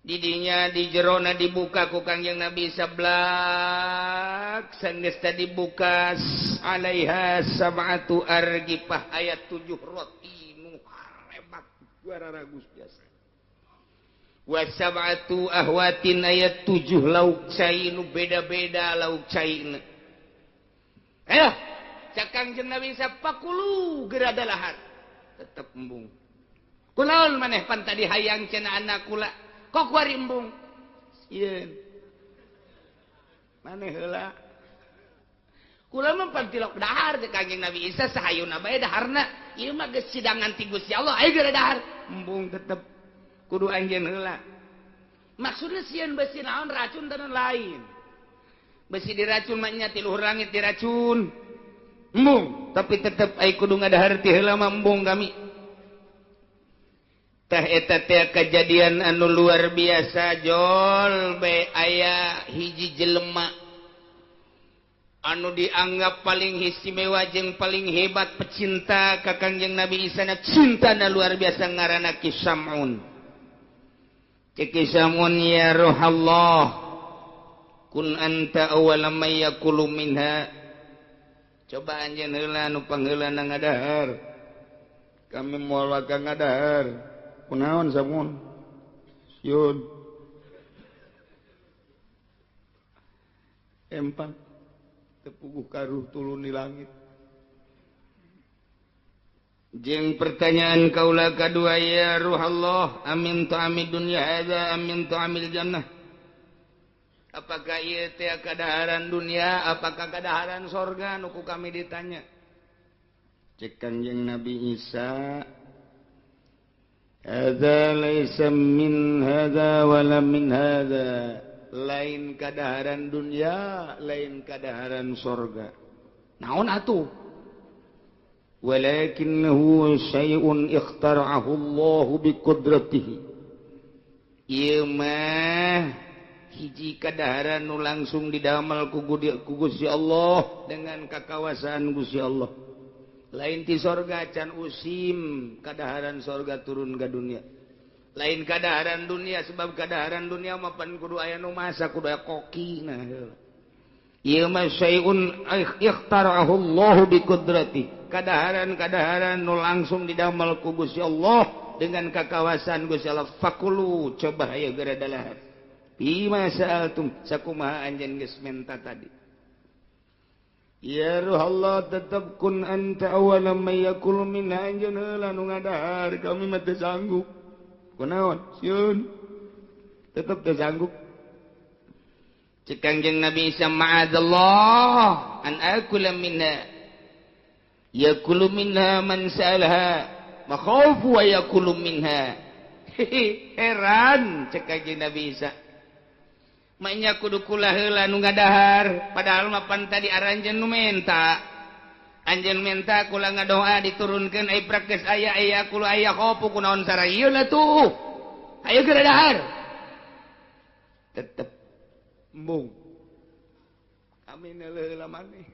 Didinya di jerona dibuka ku Kangjeng Nabi sablak sanggeus tadi dibuka alaiha sab'atu argifah ayat 7 roti nu harebat ragus biasa wa sab'atu ahwatin ayat 7 lauk cai nu beda-beda lauk caina. Ayo cak Kangjeng Nabi sapakulu geura dalahar tetep embung kunaon maneh pan tadi hayang cenah anak kula kok kuari embung sieun maneh heula kula mah pan tilok dahar teh Kangjeng Nabi Isa sahayuna bae daharna ieu mah geus sidangan ti Gusti Allah ayo geura dahar embung tetep kudu anjeun heula maksudna sieun besi naon racun dan lain besi diracun mah nya ti luhur langit diracun embung tapi tetep ai kudu ngadahar ti heula mah embung kami. Tah eta teh kejadian anu luar biasa jol be aya hiji jelema anu dianggap paling istimewa jeung paling hebat pecinta ka Kangjeng Nabi Isa na cintana luar biasa ngaranna Ki Sam'un. Cek Ki Sam'un ya ruhallah kun anta awwala may yakulu minha. Coba anjeun heula nu pangheulana ngadahar. Kami moal waka ngadahar. Kunaon samun sieun empang tepuguh karuh tulun di langit. Jeung pertanyaan kaula kadua ya ruhallah amin ta'amid dunya hadza amin ta'amil jannah. Apakah ieu teh kadaharan dunia apakah kadaharan sorga nu ku kami ditanya. Cek Kangjeng Nabi Isa hadza laisa min hadza wala min hadza, lain kadaharan dunia lain kadaharan sorga. Naon atuh? Walakinnahu syai'un ikhtara'ahu Allahu biqudratihi. Ieu mah hiji kadaharan nu langsung didamel ku Gusti Allah dengan kakawasaan Gusti Allah. Lain ti sorga can usim kadaharan sorga turun ke dunia. Lain kadaharan dunia sebab kadaharan dunia mah pan kudu aya nu masak kudu aya koki nah. Ieu mah syai'un ikhtara'ahu Allahu biqudrati. Kadaharan-kadaharan nu langsung didamel ku Gusti Allah dengan kakawasan Gusti Allah. Fakulu coba aya geura dalahar. Bima sa'altum sakumaha anjeun geus menta tadi. Ya ruh Allah tetap kun anta awwala may yakul minha anjeun heula nu ngadahar kami mah teu sanggup. Kunaon? Sieun. Tetep teu sanggup. Cek Kangjeng Nabi Isa ma'adzallah an akula minha. Yakulu minha man sa'alha makhafu wa yakulu minha. Heran cek Kangjeng Nabi Isa. Maknya kudu kula heula nu ngadahar, padahal mah pan tadi aranjeun nu menta. Anjeun menta kula ngadoa diturunkeun ai praktis aya aya kula aya khofu kunaon sarayeun atuh. Ayo geura dahar. Tetep embung. Kami neuleuh heula maneh.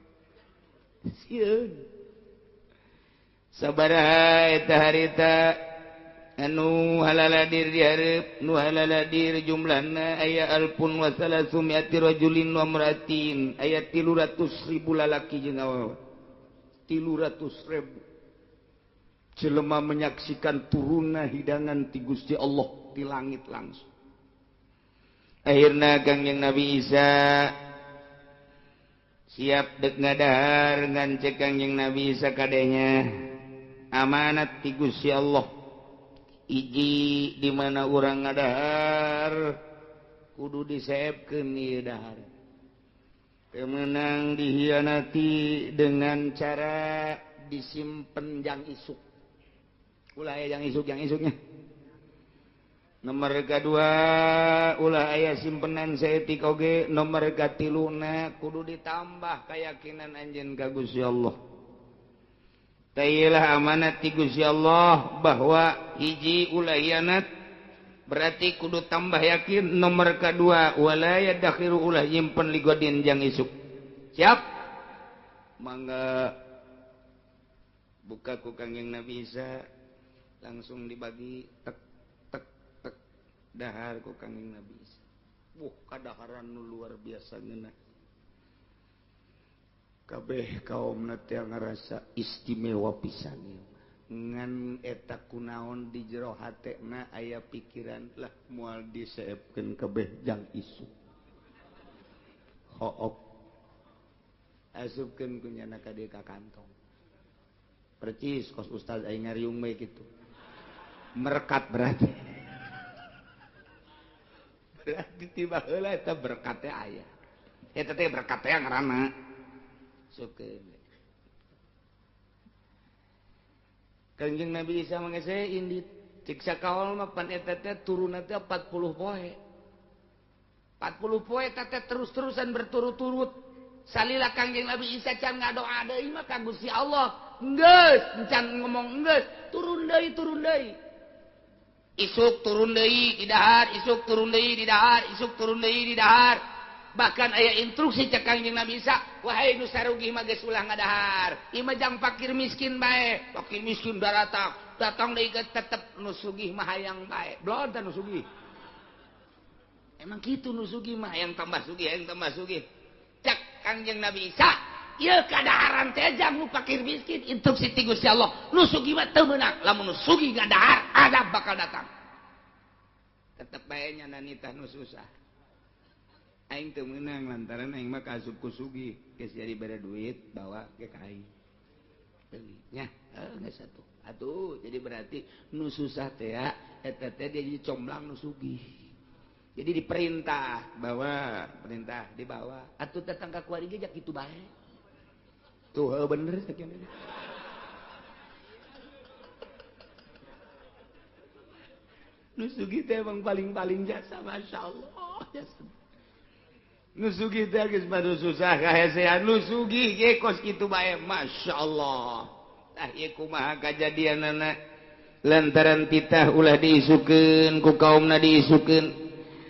Sieun. Sabaraha eta harita anu halaladir dihareup nu halaladir jumlahna aya alfun wa salasumiati rajulin wa imraatin aya 300.000 lalaki jeung awewe 300.000 jelema menyaksikan turunna hidangan ti Gusti Allah di langit langsung. Akhirna Kangjeng Nabi Isa siap dek ngadahar ngan cek Kangjeng Nabi Isa kadenya amanat ti Gusti Allah iji di mana urang ngadahar kudu diseepkeun ieu dahar. Teu meunang dihianati dengan cara disimpen jang isuk. Ulah aya jang isuk jang isuknya. Nomor kadua ulah aya simpenan saeutik oge. Nomor katiluna kudu ditambah keyakinan anjeun ka Gusti Allah. Tailah amanat ti Gusti Allah bahwa hiji ulah hianat berarti kudu tambah yakin. Nomor kedua wala yadakhiru ulah nyimpen ligodin jang isuk. Siap? Mangga buka ku Kangjeng Nabi Isa langsung dibagi tek tek tek dahar ku Kangjeng Nabi Isa. Wuh, kadaharan nu luar biasa ngeunah. Kabeh kaum teh ngarasa istimewa pisan ngan eta kunaon di jero hatena aya pikiran lah moal diseepkeun kabeh jang isuk hook asupkeun ku nyana ka dieu ka kantong percis kos ustaz aing ngariung we kitu merekat berarti berarti tiba heula eta berkat teh aya eta teh berkat teh ngaranna. Kangjeng Nabi Isa mangese indit cik sakaol mah pan eta teh turunna teh 40 poe. 40 poe eta teh terus-terusan berturut-turut. Salila Kangjeng Nabi Isa can ngadoa deui mah ka Gusti Allah. Geus, can ngomong geus, turun deui turun deui. Isuk turun deui di dahar, isuk turun deui di dahar, isuk turun deui di dahar. Bahkan aya instruksi cek Kangjeng Nabi Isa, wahai nu sarugih mah geus ulah ngadahar. Ieu mah jang fakir miskin bae, fakir miskin daratak, datang deui ke tetep nu sugih mah hayang bae. Belon teh nu sugih. Emang kitu nu sugih mah hayang tambah sugih, hayang tambah sugih. Cek Kangjeng Nabi Isa, ieu kadaharan teh jang nu fakir miskin, instruksi ti Gusti Allah. Nu sugih mah teu meunang, lamun nu sugih ngadahar, azab bakal datang. Tetep bae nya nanitah nu susah. Aing teu meunang lantaran aing mah kaasup ku sugih geus jadi bere duit bawa ke ka aing. Nya, geus atuh. Atuh, jadi berarti nu susah teh ya, eta teh dia jadi comblang nu sugih. Jadi diperintah bawa, perintah dibawa. Atuh datang ka kuari ge kitu bae. Tuh heuh bener sakieu. Nu sugih teh emang paling-paling jasa, masyaallah. Jasa. Nu sugih teh geus madu susah kahesean nu sugih ge kos kitu bae masyaallah. Tah ieu kumaha kajadianana lantaran titah ulah diisukeun ku kaumna diisukeun.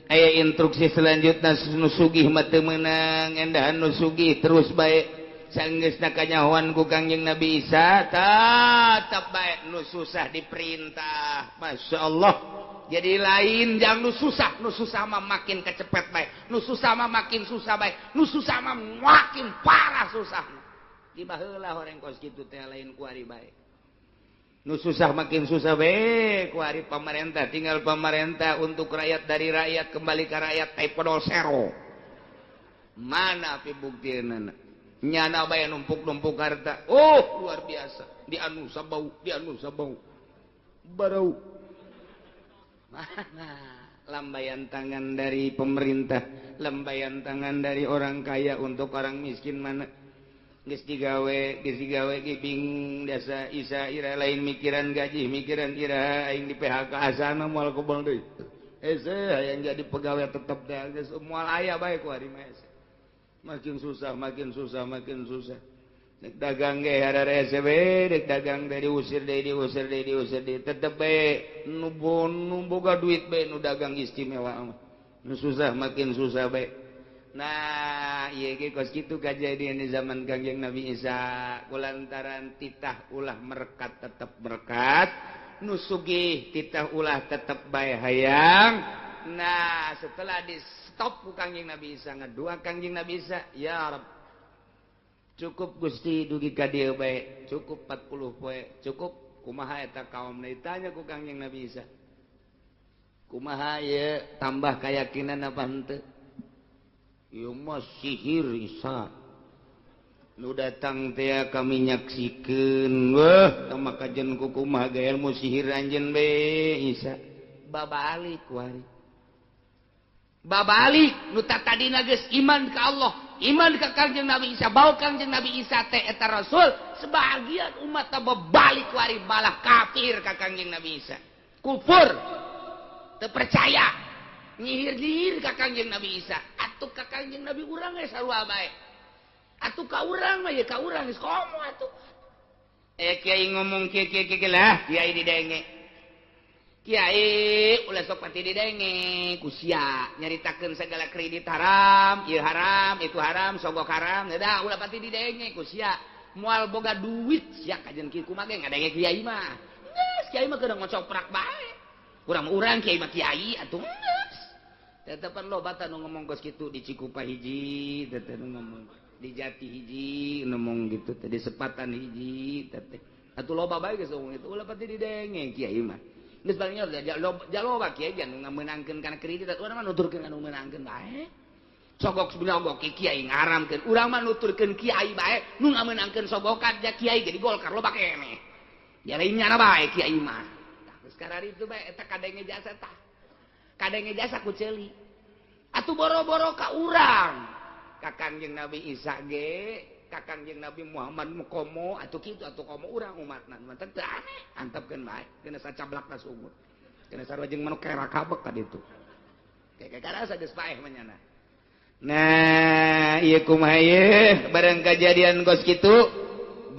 Aya instruksi selanjutna nu sugih mah teu meunang endahan nu sugih terus bae sanggeusna kanyahoan ku Kangjeng Nabi Isa tetep bae nu susah diperintah masyaallah. Jadi lain jang nu susah mah makin kecepet bae, nu susah mah makin susah bae, nu susah mah makin parah susah. Di baheula horeng kos kitu teh lain kuari bae. Nu susah makin susah bae kuari pamarentah, tinggal pamarentah untuk rakyat dari rakyat kembali ke rakyat type zero. Mana pi buktineuna? Nyana bae numpuk-numpuk harta. Oh, luar biasa. Di anu sabau, di anu sabau. Barau. Mana lambaian tangan dari pemerintah, lambaian tangan dari orang kaya untuk orang miskin mana? Geus digawe ge bingung dasa isa ira lain mikiran gaji, mikiran ira aing di PHK asana moal kobong deui. Hese hayang jadi pegawai tetep teh geus moal aya bae ku ari mah hese. Makin susah, makin susah, makin susah. Dek dagang ge hararese we, dek dagang teh diusir deui, diusir deui, diusir deui, tetep bae nu boga duit bae nu dagang istimewa mah. Nu susah makin susah bae. Nah, ieu ge kos kitu kajadian di zaman Kangjeng Nabi Isa, kulantaran titah ulah merekat tetep merekat, nu sugih titah ulah tetep bae hayang. Nah, setelah di stop ku Kangjeng Nabi Isa, ngadua Kangjeng Nabi Isa, ya Rabb, cukup Gusti dugi ka dieu bae, cukup 40 poe, cukup. Kumaha eta kaum ditanya ku Kangjeng Nabi Isa, kumaha ieu tambah keyakinan apa henteu? Ieu mah sihir Isa nu datang teh kami nyaksikeun, wah tah maka jen ku kumaha ge ilmu sihir anjeun be Isa. Babalik wari, babalik nu tadina geus iman ka Allah, iman ka Kangjeng Nabi Isa, bau Kangjeng Nabi Isa teh eta rasul, sebagian umat teh babalik wari balah kafir ka Kangjeng Nabi Isa, kufur, teu percaya, nyihir-nyihir ka Kangjeng Nabi Isa. Atuh ka Kangjeng Nabi urang ge sarua bae, atuh ka urang mah ye ka urang geus komo atuh. Kiai ngomong kieu kieu kieu lah, kiai didenge. Kiai ulah sok pati didenge ku sia nyaritakeun segala kredit haram, ieu haram, itu haram, sogok haram, da ulah pati didenge ku sia. Moal boga duit sia kajen kieu kumaha ge ngadenge kiai mah. Geus kiai mah keur ngocoprak bae. Urang-urang kiai mah kiai atuh geus. Tetepan loba tah nu ngomong kos kitu di Cikupa hiji, teteh nu ngomong di Jati hiji, ngomong gitu teh di Sepatan hiji, teteh. Atuh loba bae geus ngomong itu ulah pati didenge kiai mah. Geus palingnya jaloba kiai anu ngamenangkeun kana kredit, atuh urang mah nuturkeun anu meunangkeun bae. Sogok sebenarnya ogok kiai ngaramkeun, urang mah nuturkeun kiai bae nu ngamenangkeun sogokan ja kiai jadi Golkar loba keneh. Ya lain nyana bae kiai mah. Tah geus kararitu bae eta kadenge jasa tah. Kadenge jasa ku ceuli. Atuh boro-boro ka urang. Ka Kangjeng Nabi Isa ge, ka Kangjeng Nabi Muhammad komo atuh kitu atuh komo urang umatna. Mah teu aneh, antepkeun bae, kena sacablak ka sumur. Kena sarua jeung manuk kerak kabek ka ditu. Kayak karasa geus paeh mah nyana. Nah, ieu kumaha ieu bareng kajadian kos kitu,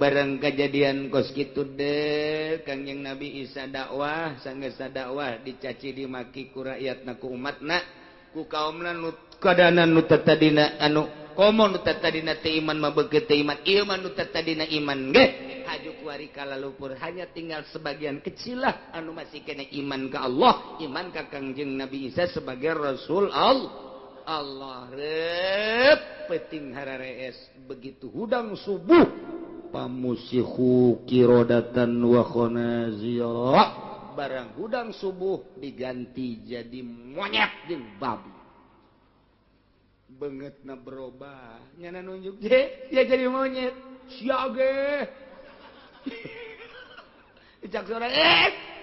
bareng kejadian kos kitu deh Kangjeng Nabi Isa dakwah, sanggeus dakwah dicaci dimaki ku rakyatna ku umatna ku kaumna nu kadana nu tadina anu komo nu tadina teu iman mah beukeut teu iman, ieu mah nu tadina iman ge haju ku ari kalalupur, hanya tinggal sebagian kecil lah anu masih kena iman ka Allah, iman ka Kangjeng Nabi Isa sebagai Rasul Allah. Allah rep peting hararees begitu hudang subuh pamusihu kirodatan wa khonazira, barang hudang subuh diganti jadi monyet jeung babi. Beungeutna berubah nyana nunjuk je dia jadi monyet sia ge. Dicak sore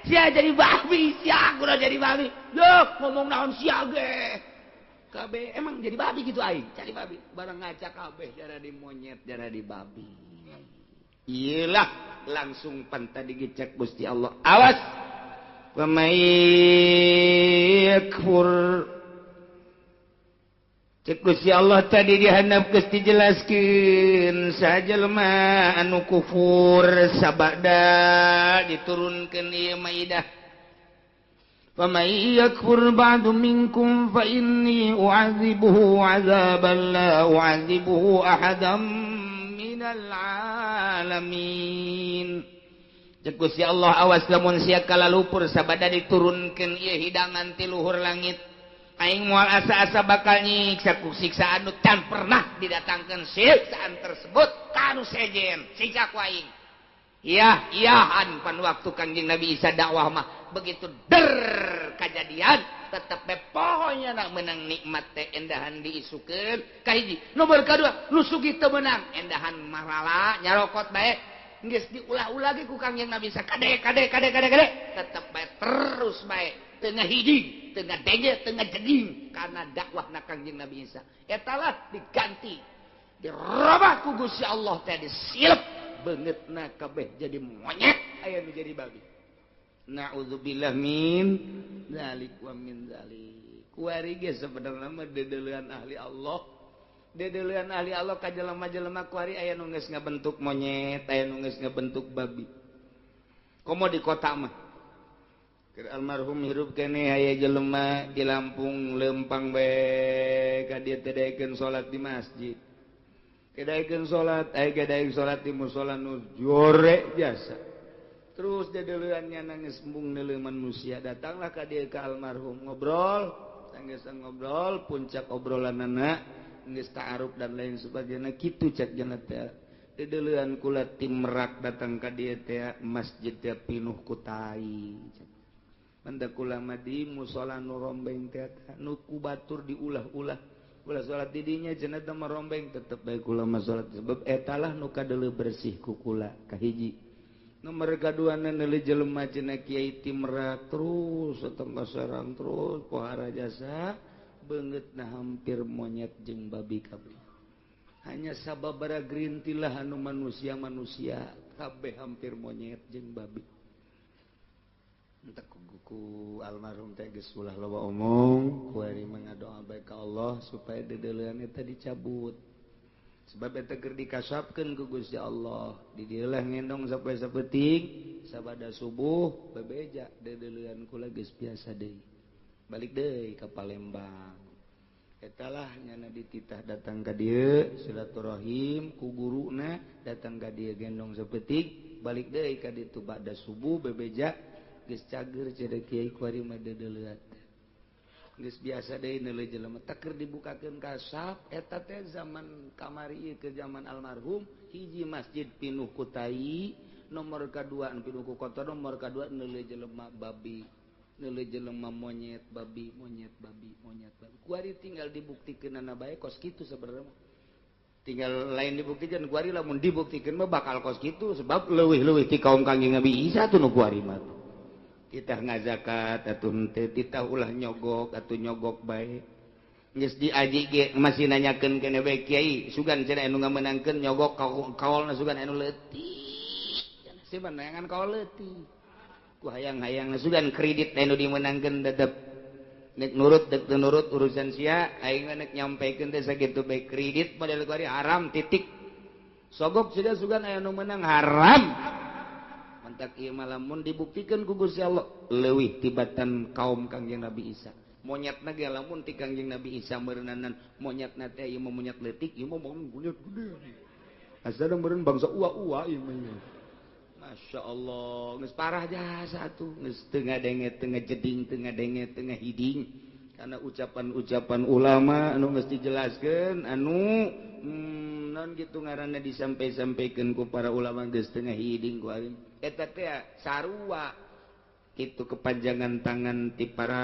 sia jadi babi, sia kurang jadi babi. Duh ngomong naon sia ge. Kabeh emang jadi babi gitu aing, cari babi. Barang ngaca kabeh jara di monyet, jara di babi. Iyalah langsung panta digecek Gusti Allah. Awas. Pamai yakfur. Cek Gusti Allah tadi dihandap geus dijelaskeun saja lemah anu kufur sabada diturunkeun ieu maidah. فَمَنْ يَكْفُرْ بَعْدُ مِنْكُمْ فَإِنِّي أُعَذِّبُهُ عَذَابًا لَا أُعَذِّبُهُ أَحَدًا مِنَ الْعَالَمِينَ. Cek Gusti Allah awas lamun sia kalalupur sabada diturunkeun ieu hidangan ti luhur langit, aing moal asa-asa bakal nyiksa ku siksaan nu can pernah didatangkeun siksaan tersebut ka anu sejen siksa ku aing. Iya, iyahan pan waktu Kangjeng Nabi Isa dakwah mah begitu der kejadian tetep be pohonya nak menang nikmat teh endahan diisukeun kahiji. Nomor kadua nu sugih teu meunang endahan marala nyarokot bae geus diulah-ulah ge ku Kangjeng Nabi Isa kade kade kade kade kade tetep bae terus bae teu ngahiding teu ngadenge teu ngajeging karena dakwahna Kangjeng Nabi Isa eta lah diganti dirobah ku Gusti Allah teh disilep beungeutna kabeh jadi monyet aya nu jadi babi. Na'udzubillah min dzalik wa min dzalik. Kuari ge sebenarnya mah dedeulean ahli Allah. Dedeulean ahli Allah ka jelema-jelema kuari aya nu geus ngabentuk monyet, aya nu geus ngabentuk babi. Komo di kota mah. Keur almarhum hirup keneh aya jelema di Lampung lempang bae ka dieu teh daekeun salat di masjid. Kedaekeun salat, aya daek salat di musala nu jore jasa. Terus dedeuleannya nangis embung neuleuh manusia, datanglah ka dieu ka almarhum ngobrol, geus ngobrol puncak obrolanana geus ta'aruf dan lain sebagainya kitu cek cenah teh. Dedeulean kula ti Merak datang ka dieu teh masjid teh pinuh ku tai. Manda kula mah di musala nu rombeng teh nu ku batur diulah-ulah. Kula salat di dinya cenah teh rombeng tetep bae kula mah salat sebab etalah nu kadeuleu bersih ku kula kahiji. Nomor kadua neuleuh jelema cenah kiai ti Merak terus setengah Serang terus pohara jasa beungeutna hampir monyet jeung babi kabeh. Hanya sababara gerintilah anu manusia-manusia kabeh hampir monyet jeung babi. Entek ku almarhum teh geus ulah loba omong, kuari mengadoa bae ka Allah supaya dedeulean eta dicabut. Sebab eta keur dikasapkeun ku Gusti Allah, di dieu lah ngendong sampai sapeting sabada subuh bebeja dedeulean kula geus biasa deui. Balik deui ka Palembang. Eta lah nyana dititah datang ka dieu silaturahim ku guruna datang ka dieu gendong sapeting balik deui ka ditu bada subuh bebeja geus cager cenah kiai kuari mah dedeulean. Geus biasa deui neuleuh jelema teh keur dibukakeun kasap eta teh zaman kamari ieu ke zaman almarhum hiji masjid pinuh ku tai nomor kadua pinuh ku kotor nomor kadua neuleuh jelema babi neuleuh jelema monyet babi monyet babi monyet babi kuari tinggal dibuktikeunana bae kos kitu sebenarnya tinggal lain dibuktikan kuari lamun dibuktikeun mah bakal kos kitu sebab leuwih-leuwih ti kaum Kangjeng Nabi Isa tuh nu kuari mah. Titah ngazakat atuh henteu, titah ulah nyogok atuh nyogok bae. Geus diaji ge masih nanyakeun keneh bae kiai, sugan cenah anu ngamenangkeun nyogok kaolna sugan anu leutik. Cenah mah neangan kaol leutik. Ku hayang-hayang sugan kredit anu dimenangkeun tetep nek nurut dek teu nurut urusan sia, aing mah nek nyampekeun teh sakitu bae kredit model kuari haram titik. Sogok sudah sugan aya nu meunang haram. Mantak ieu mah lamun dibuktikan ku Gusti Allah leuwih tibatan kaum Kangjeng Nabi Isa. Monyetna ge lamun ti Kangjeng Nabi Isa meureunana monyetna teh ieu mah monyet leutik, ieu mah monyet gede. Asa meureun bangsa ua-ua ieu mah. Masya Allah, geus parah jasa atuh, geus teu ngadenge teu ngajeding teu ngadenge teu ngahiding. Karena ucapan-ucapan ulama anu geus dijelaskeun anu non gitu ngaranna disampai-sampaikeun ku para ulama geus teu ngahiding ku aing. Eta teh sarua itu kepanjangan tangan ti para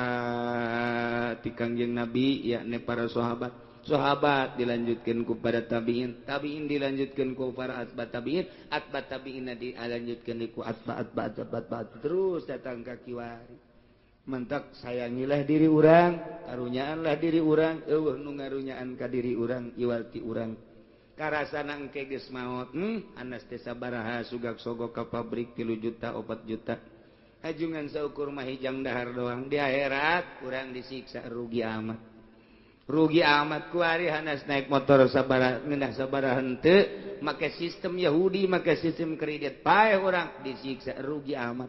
ti Kangjeng Nabi yakni para sahabat. Sahabat dilanjutkan ku para tabiin, tabiin dilanjutkan ku para atba tabiin, atba tabiin dilanjutkan ku atba atba atba atba terus datang ka kiwari. Mentak sayangilah diri urang, karunyaanlah diri urang, eueuh nu ngarunyaan ka diri urang iwal ti urang. Karasana engke geus maot, anas teh sabaraha sugak sogok ka pabrik 3 juta 4 juta. Hajungan saukur mah hijang dahar doang di akhirat urang disiksa rugi amat. Rugi amat kuari hanas naik motor sabaraha ngeunah sabaraha henteu make sistem Yahudi make sistem kredit paeh urang disiksa rugi amat.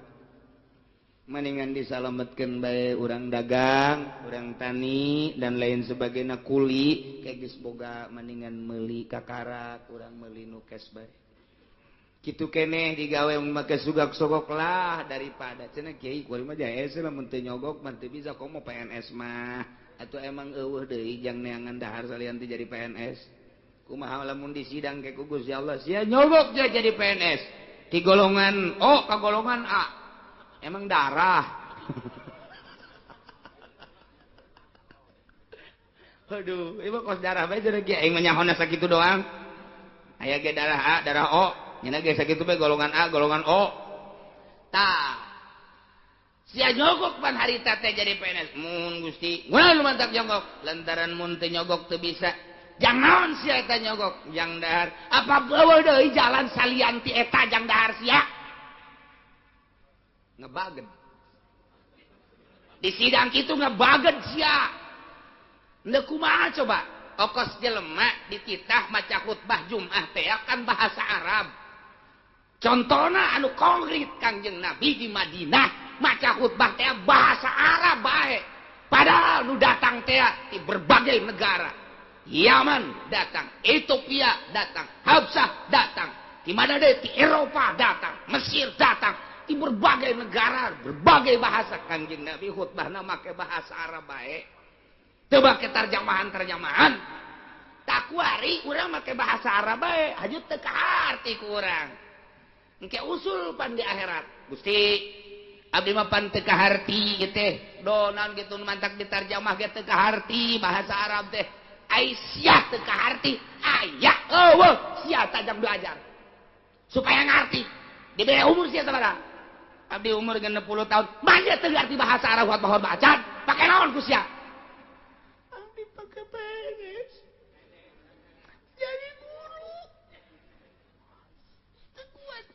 Mendingan disalametkeun bae urang dagang, urang tani dan lain sebagainya kuli kayak geus boga mendingan meuli kakarak urang meuli nu cash bae. Kitu keneh digawe make sugak sogok lah daripada cenah kiai kuari mah jae lamun teu nyogok mah teu bisa komo PNS mah. Atuh emang eueuh deui jang neangan dahar salian teu jadi PNS. Kumaha lamun disidang ke ku Gusti Allah sia nyogok dia jadi PNS. Ti golongan O ka golongan A. Emang darah. Aduh, ieu kos darah bae cenah kieu aing mah nyahona sakitu doang. Aya ge darah A, darah O. Nya ge sakitu bae golongan A, golongan O. Tah. Sia nyogok pan harita teh jadi PNS. Mun Gusti, mun mantak nyogok, lantaran mun teu nyogok teu bisa. Jangan sia eta nyogok, jang dahar. Apa beueuh deui jalan salian ti eta jang dahar sia? Ngebagen. Di sidang kitu ngabaget sia. Endek kumaha coba? Okos jelema dititah maca khutbah Jumat teh kan bahasa Arab. Contohna anu konkret Kangjeng Nabi di Madinah maca khutbah teh bahasa Arab bae. Padahal nu datang teh di berbagai negara. Yaman datang, Ethiopia datang, Habsah datang, di mana deh di Eropa datang, Mesir datang, di berbagai negara, berbagai bahasa. Kangjeng Nabi khutbahna make bahasa Arab bae. Teu make terjemahan-terjemahan. Tak kuari urang make bahasa Arab bae, haju teu kaharti ku urang. Engke usul pan di akhirat. Gusti, abdi mah pan teu kaharti ieu teh. Do naon kitu mantak diterjemah ge teu kaharti bahasa Arab teh. Ai sia teu kaharti, aya eueuh sia tajam belajar. Supaya ngarti. Dibere umur sia sabaraha? Abdi umur 60 tahun, manja teu ngarti bahasa Arab khotbah acan. Pake naon ku sia? Abdi pake PNS. Jadi guru. Teu kuat.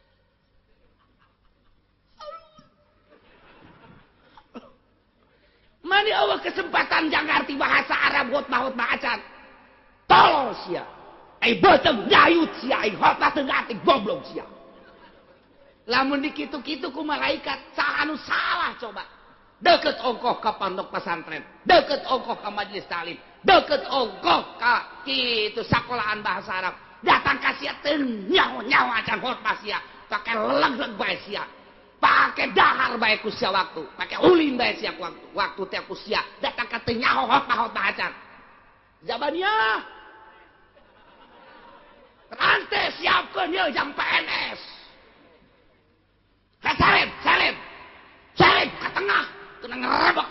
Mani Allah kesempatan jang ngarti bahasa Arab khotbah acan. Tolol sia. Ai beuteung dayut sia, ai khotbah teu ngarti goblok sia. Lamun dikitu-kitu ku malaikat saha anu salah coba. Deket ongkoh ka pondok pesantren, deket ongkoh ka majelis taklim, deket ongkoh ka kitu sakolahan bahasa Arab. Datang ka sia teu nyaho-nyaho acan khotbah sia, pake leg-leg bae sia. Pake dahar bae ku sia waktu, pake ulin bae sia waktu, waktu teh ku sia datang ka teu nyaho khotbah acan. Zabaniyah. Rante siapkeun ieu jang PNS. Salib, salib, salib ke tengah, kena ngerebek.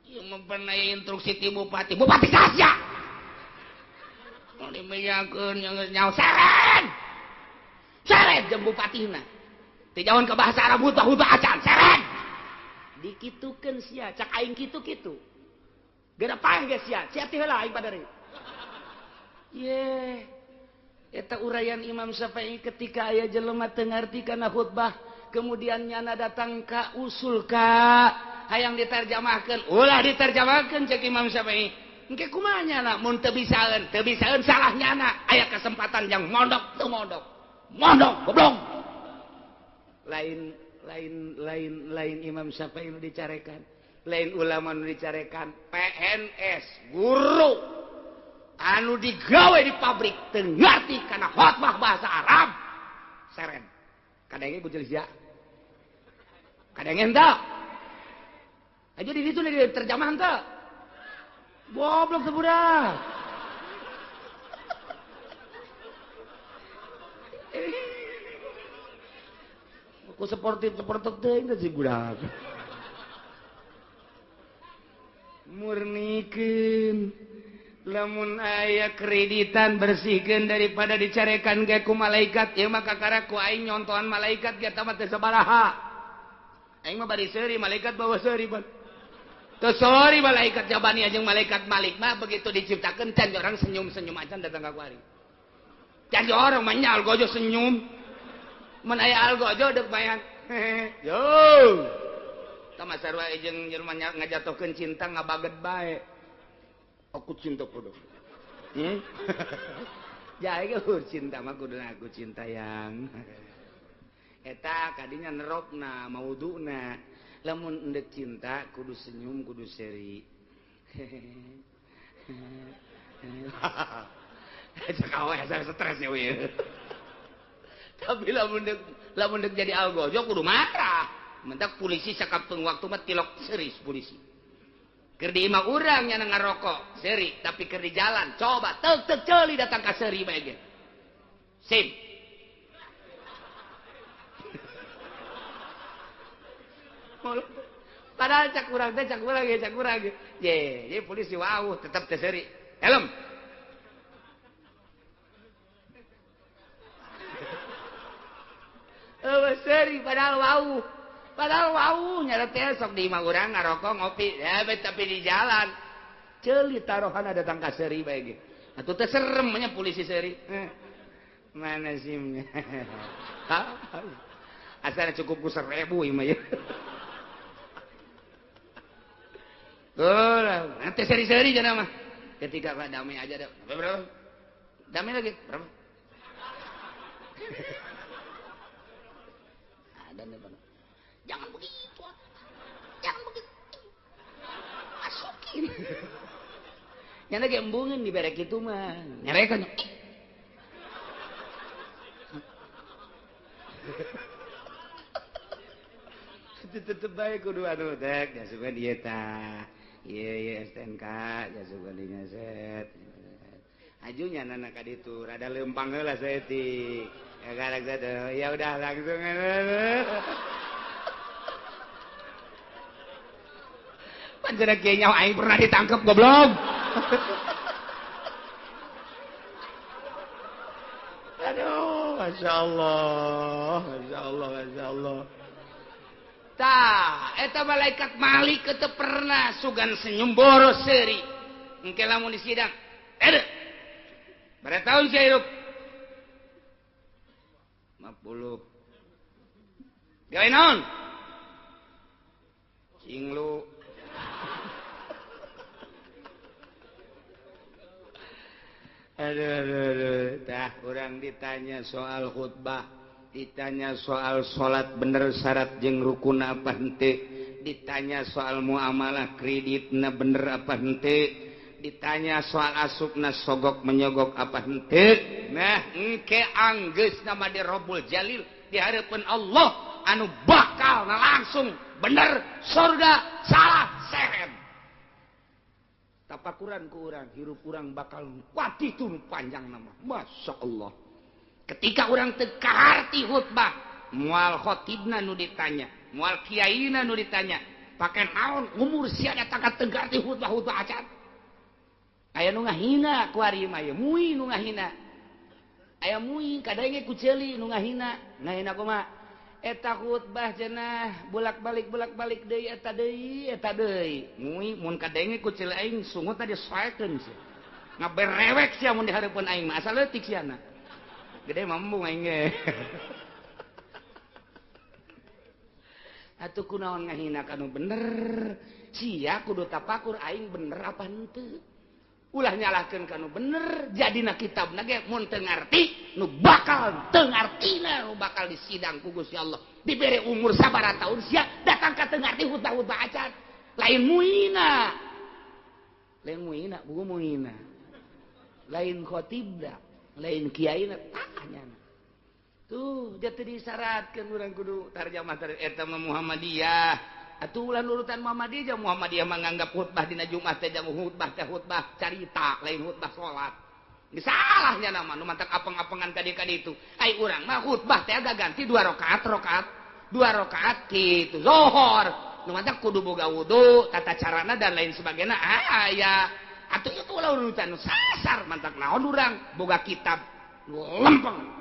Ieu mempenai instruksi ti bupati, bupati sia. Mau dimeyakeun yang geus nyaho seren. Seren jeung bupatina. Teu jauhan ke bahasa Arab hutbah-hutbah acan, seren. Dikitukeun sia, cak aing kitu-kitu. Geura paeh ge sia, sia teh heula aing padari. Ye. Eta uraian Imam Syafi'i ketika aya jelema teu ngarti kana khutbah, kemudian nyana datang ka usul ka hayang diterjemahkeun, ulah diterjemahkeun cek Imam Syafi'i. Engke kumaha nyana mun teu bisaeun, teu bisaeun salah nyana, aya kesempatan jang mondok teu mondok. Mondok goblok. Lain lain lain lain Imam Syafi'i nu dicarekan, lain ulama nu dicarekan, PNS, guru anu digawe di pabrik teu ngarti kana khotbah bahasa Arab seren. Kadenge ku sia. Kadenge henteu. Aja di ditu di terjemahan teu. Goblok teu budak. Ku sportif sportif teuing teh si budak. Murnikeun. Lamun aya kreditan bersihkeun daripada dicarekan ge ku malaikat, ieu mah kakara ku aing nyontohan malaikat ge mah teu sabaraha. Aing mah bari seuri malaikat bawa seuri ban. Teu seuri malaikat jabani jeung malaikat Malik mah begitu diciptakeun can orang senyum-senyum acan datang ka kuari. Can orang mah nya algojo senyum. Mun aya algojo deuk bayan. Yo. Tah sarua jeung jelema ngajatohkeun cinta ngabaget bae. Aku cinta padamu. Ya ieu cinta mah kudu aku cinta yang. Eta kadinya neropna, mauduna. Lamun endek cinta kudu senyum, kudu seri. Cek awe saya stres ya we. Tapi lamun dek jadi algojo kudu marah. Mentak polisi sakapeung waktu mah tilok seris polisi. Keur di imah urang nya ngarokok seuri, tapi keur di jalan coba teuk teuk ceuli datang ka seuri bae ge. Sim. Padahal cak urang teh cak urang ge cak urang ge. Ye, ye polisi wau tetep teh seuri. Helm. Eueuh seuri padahal wau. Padahal wau nyara teh sok di imah urang ngarokok ngopi, ya tapi di jalan ceuli tarohana datang ka seuri bae ge. Atuh teh serem nya polisi seuri. Mana simnya? Asal cukup ku 1000 ieu mah ya. Tuh, nanti seri-seri jangan mah. Ketika Pak damai aja dah. Berapa? Damai lagi berapa? Ada nih, Bang. Jangan begitu. Jangan begitu. Masukin. Nyana ge embungeun dibere kitu mah. Nyarekan. Tetep bae kudu anu dek jasukan ieu tah. Ieu ieu STNK jasukan dinya set. Ajunya nana ka ditu rada leumpang heula saeutik. Ya garek ya udah langsung. Panjana kieu nyawa aing pernah ditangkep goblok. Aduh, Masya Allah, Masya Allah, Masya Allah. Tah, eta malaikat Malik teu pernah sugan senyum boros seuri. Engke lamun di sidang. Aduh. Berapa tahun saya hidup? 50. Gawe naon? Cinglu. Aduh, aduh, aduh. Tah, orang ditanya soal khutbah, ditanya soal salat bener syarat jeung rukun apa henteu, ditanya soal muamalah kreditna bener apa henteu, ditanya soal asupna sogok menyogok apa henteu. Nah, engke anggeus nama di Robbul Jalil di hareupeun Allah anu bakal langsung bener surga salah seret. Tapakuran ku urang, hirup urang bakal kuat itu panjang nama. Masya Allah. Ketika urang teu kaharti khutbah, moal khotibna nu ditanya, moal kiaina nu ditanya, pake naon umur sia datang ka teu ngarti khutbah-khutbah acan. Aya nu ngahina ku ari mah, mui nu ngahina. Aya mui kadenge ku ceuli nu ngahina. Ngahina kumaha? Eta khutbah cenah bolak-balik deui eta deui eta deui. Mui mun kadenge ku ceuli aing sungutna disoekeun sia. Ngaberewek sia mun di hareupeun aing mah asal leutik siana. Gede mambung aing ge. Atuh kunaon ngahina ka nu bener? Sia kudu tapakur aing bener apa henteu. Ulah nyalahkeun ka nu bener, jadina kitabna ge mun teu ngarti, nu bakal teu ngartina nu bakal disidang ku Gusti Allah. Dibere umur sabaraha taun sia datang ka teu ngarti khutbah-khutbah acan. Lain muina. Lain muina, buku muina. Lain khotibna, lain kiaina tah nyana. Tuh, dia teu disyaratkeun urang kudu tarjamah eta mah Muhammadiyah. Atuh ulah nurutan Muhammadiyah, Muhammadiyah menganggap khutbah dina Jumat teh jang khutbah teh khutbah carita, lain khutbah salat. Geus salahnya nama nu mantak apeng-apengan ka dieu itu. Ai urang mah khutbah teh agak ganti 2 rakaat rakaat 2 rakaat kitu zuhur. Nu mantak kudu boga wudu, tata carana dan lain sebagainya aya. Atuh itu ulah urutan nu sasar mantak naon urang boga kitab lempeng.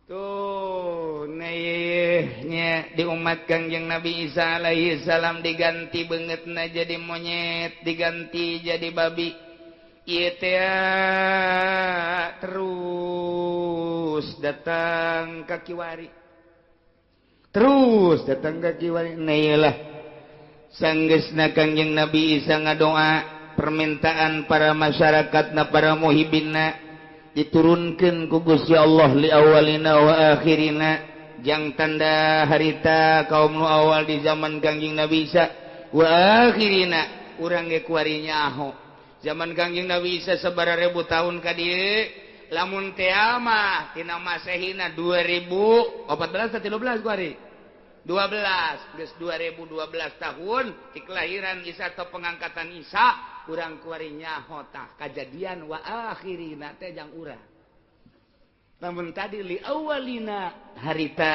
Tuh, nya di umat Kangjeng Nabi Isa alaihi salam diganti beungeutna jadi monyet, diganti jadi babi. Ieu teh terus datang ka kiwari. Terus datang ka kiwari. Nah ieu lah sanggeusna Kangjeng Nabi Isa ngadoa permintaan para masyarakatna, para muhibinna diturunkan ku Gusti Allah li awalina wa akhirina jang tanda harita kaum nu awal di zaman Kangjeng Nabi Isa wa akhirina urang ge kuari nyaho zaman Kangjeng Nabi Isa sabaraha ribu tahun ka dieu lamun teh mah tina Masehina 2014 atau 13 kuari 12 geus 2012 tahun ti kelahiran Isa atau pengangkatan Isa urang kuari nyaho tah kajadian wa akhirina teh jang urang. Namun tadi li awalina harita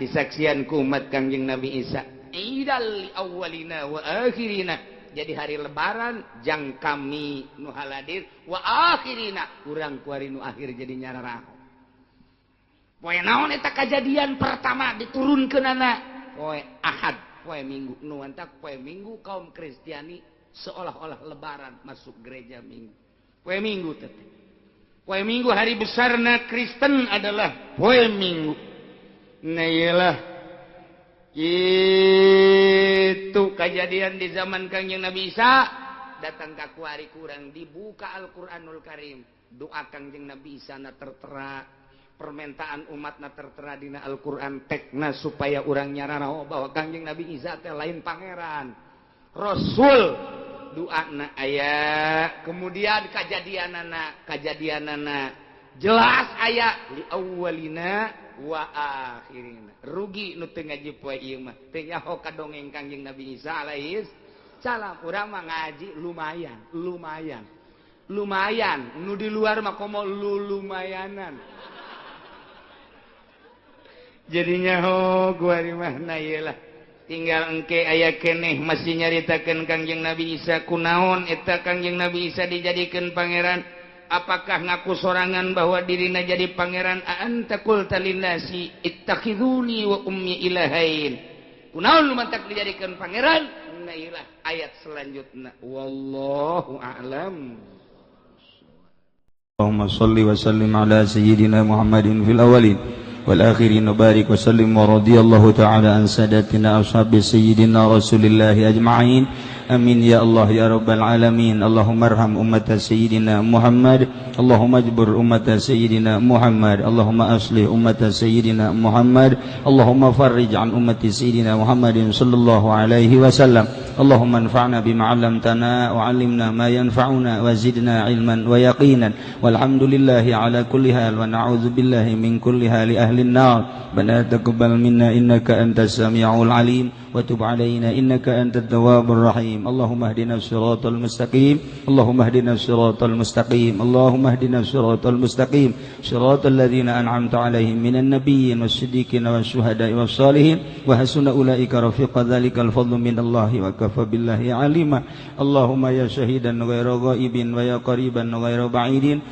disaksian ku umat Kangjeng Nabi Isa. Idal li awalina wa akhirina. Jadi hari lebaran jang kami nu haladir wa akhirina urang kuari nu akhir jadi nyararaho. Poe naon eta kajadian pertama diturunkeunana? Poe Ahad, poe Minggu. Nu antak poe Minggu kaum Kristiani seolah-olah lebaran masuk gereja Minggu. Poe Minggu teh. Poe Minggu hari besarna Kristen adalah poe Minggu. Nah iyalah Itu kejadian di zaman Kangjeng Nabi Isa. Datang ka kuari kurang dibuka Al-Qur'anul Karim, doa Kangjeng Nabi Isa na tertera, permintaan umat na tertera dina Al-Qur'an, tekna supaya urang nyarana bahwa Kangjeng Nabi Isa teh lain pangeran, Rasul. Doa na aya, kemudian kejadianana, kejadianana jelas aya li awwalina wa akhirina. Rugi nu teu ngaji poe ieu mah, teu nyaho ka dongeng Kangjeng Nabi Isa alaihi salam. Urang mah ngaji lumayan, lumayan, lumayan. Nu di luar mah komo lu lumayanan. Jadinya oh gua di mana ieu lah. Tinggal engke aya keneh masih nyaritakeun Kangjeng Nabi Isa. Kunaon eta Kangjeng Nabi Isa dijadikeun pangeran? Apakah ngaku sorangan bahwa dirina jadi pangeran? Anta qulta linnasi ittakhiduni wa ummi ilahain. Kunaon lu mantak dijadikan pangeran? Nah, ilah ayat selanjutnya. Wallahu a'lam. اللهم صل وسلم على سيدنا محمد في الأولين والآخرين وبارك وسلم، ورضي الله تعالى عن ساداتنا أصحاب سيدنا رسول الله أجمعين. آمين يا الله يا رب العالمين. اللهم ارحم أمة سيدنا محمد، اللهم اجبر أمة سيدنا محمد، اللهم أصلح أمة سيدنا محمد، اللهم فرج عن أمة سيدنا محمد صلى الله عليه وسلم. اللهم انفعنا بما علمتنا وعلمنا ما ينفعنا وزدنا علما ويقينا. والحمد لله على كل حال، ونعوذ بالله من كل حال أهل النار. ربنا تقبل منا إنك أنت السميع العليم، وتب علينا إنك أنت التواب الرحيم. اللهم اهدنا الصراط المستقيم، اللهم اهدنا الصراط المستقيم، اللهم اهدنا الصراط المستقيم، صراط الذين أنعمت عليهم من النبيين والصديقين والشهداء والصالحين، وحسن أولئك رفيقا. ذلك الفضل من الله وكفى بالله عليما. اللهم يا شهيدا غير غائب، ويا قريبا غير بعيد.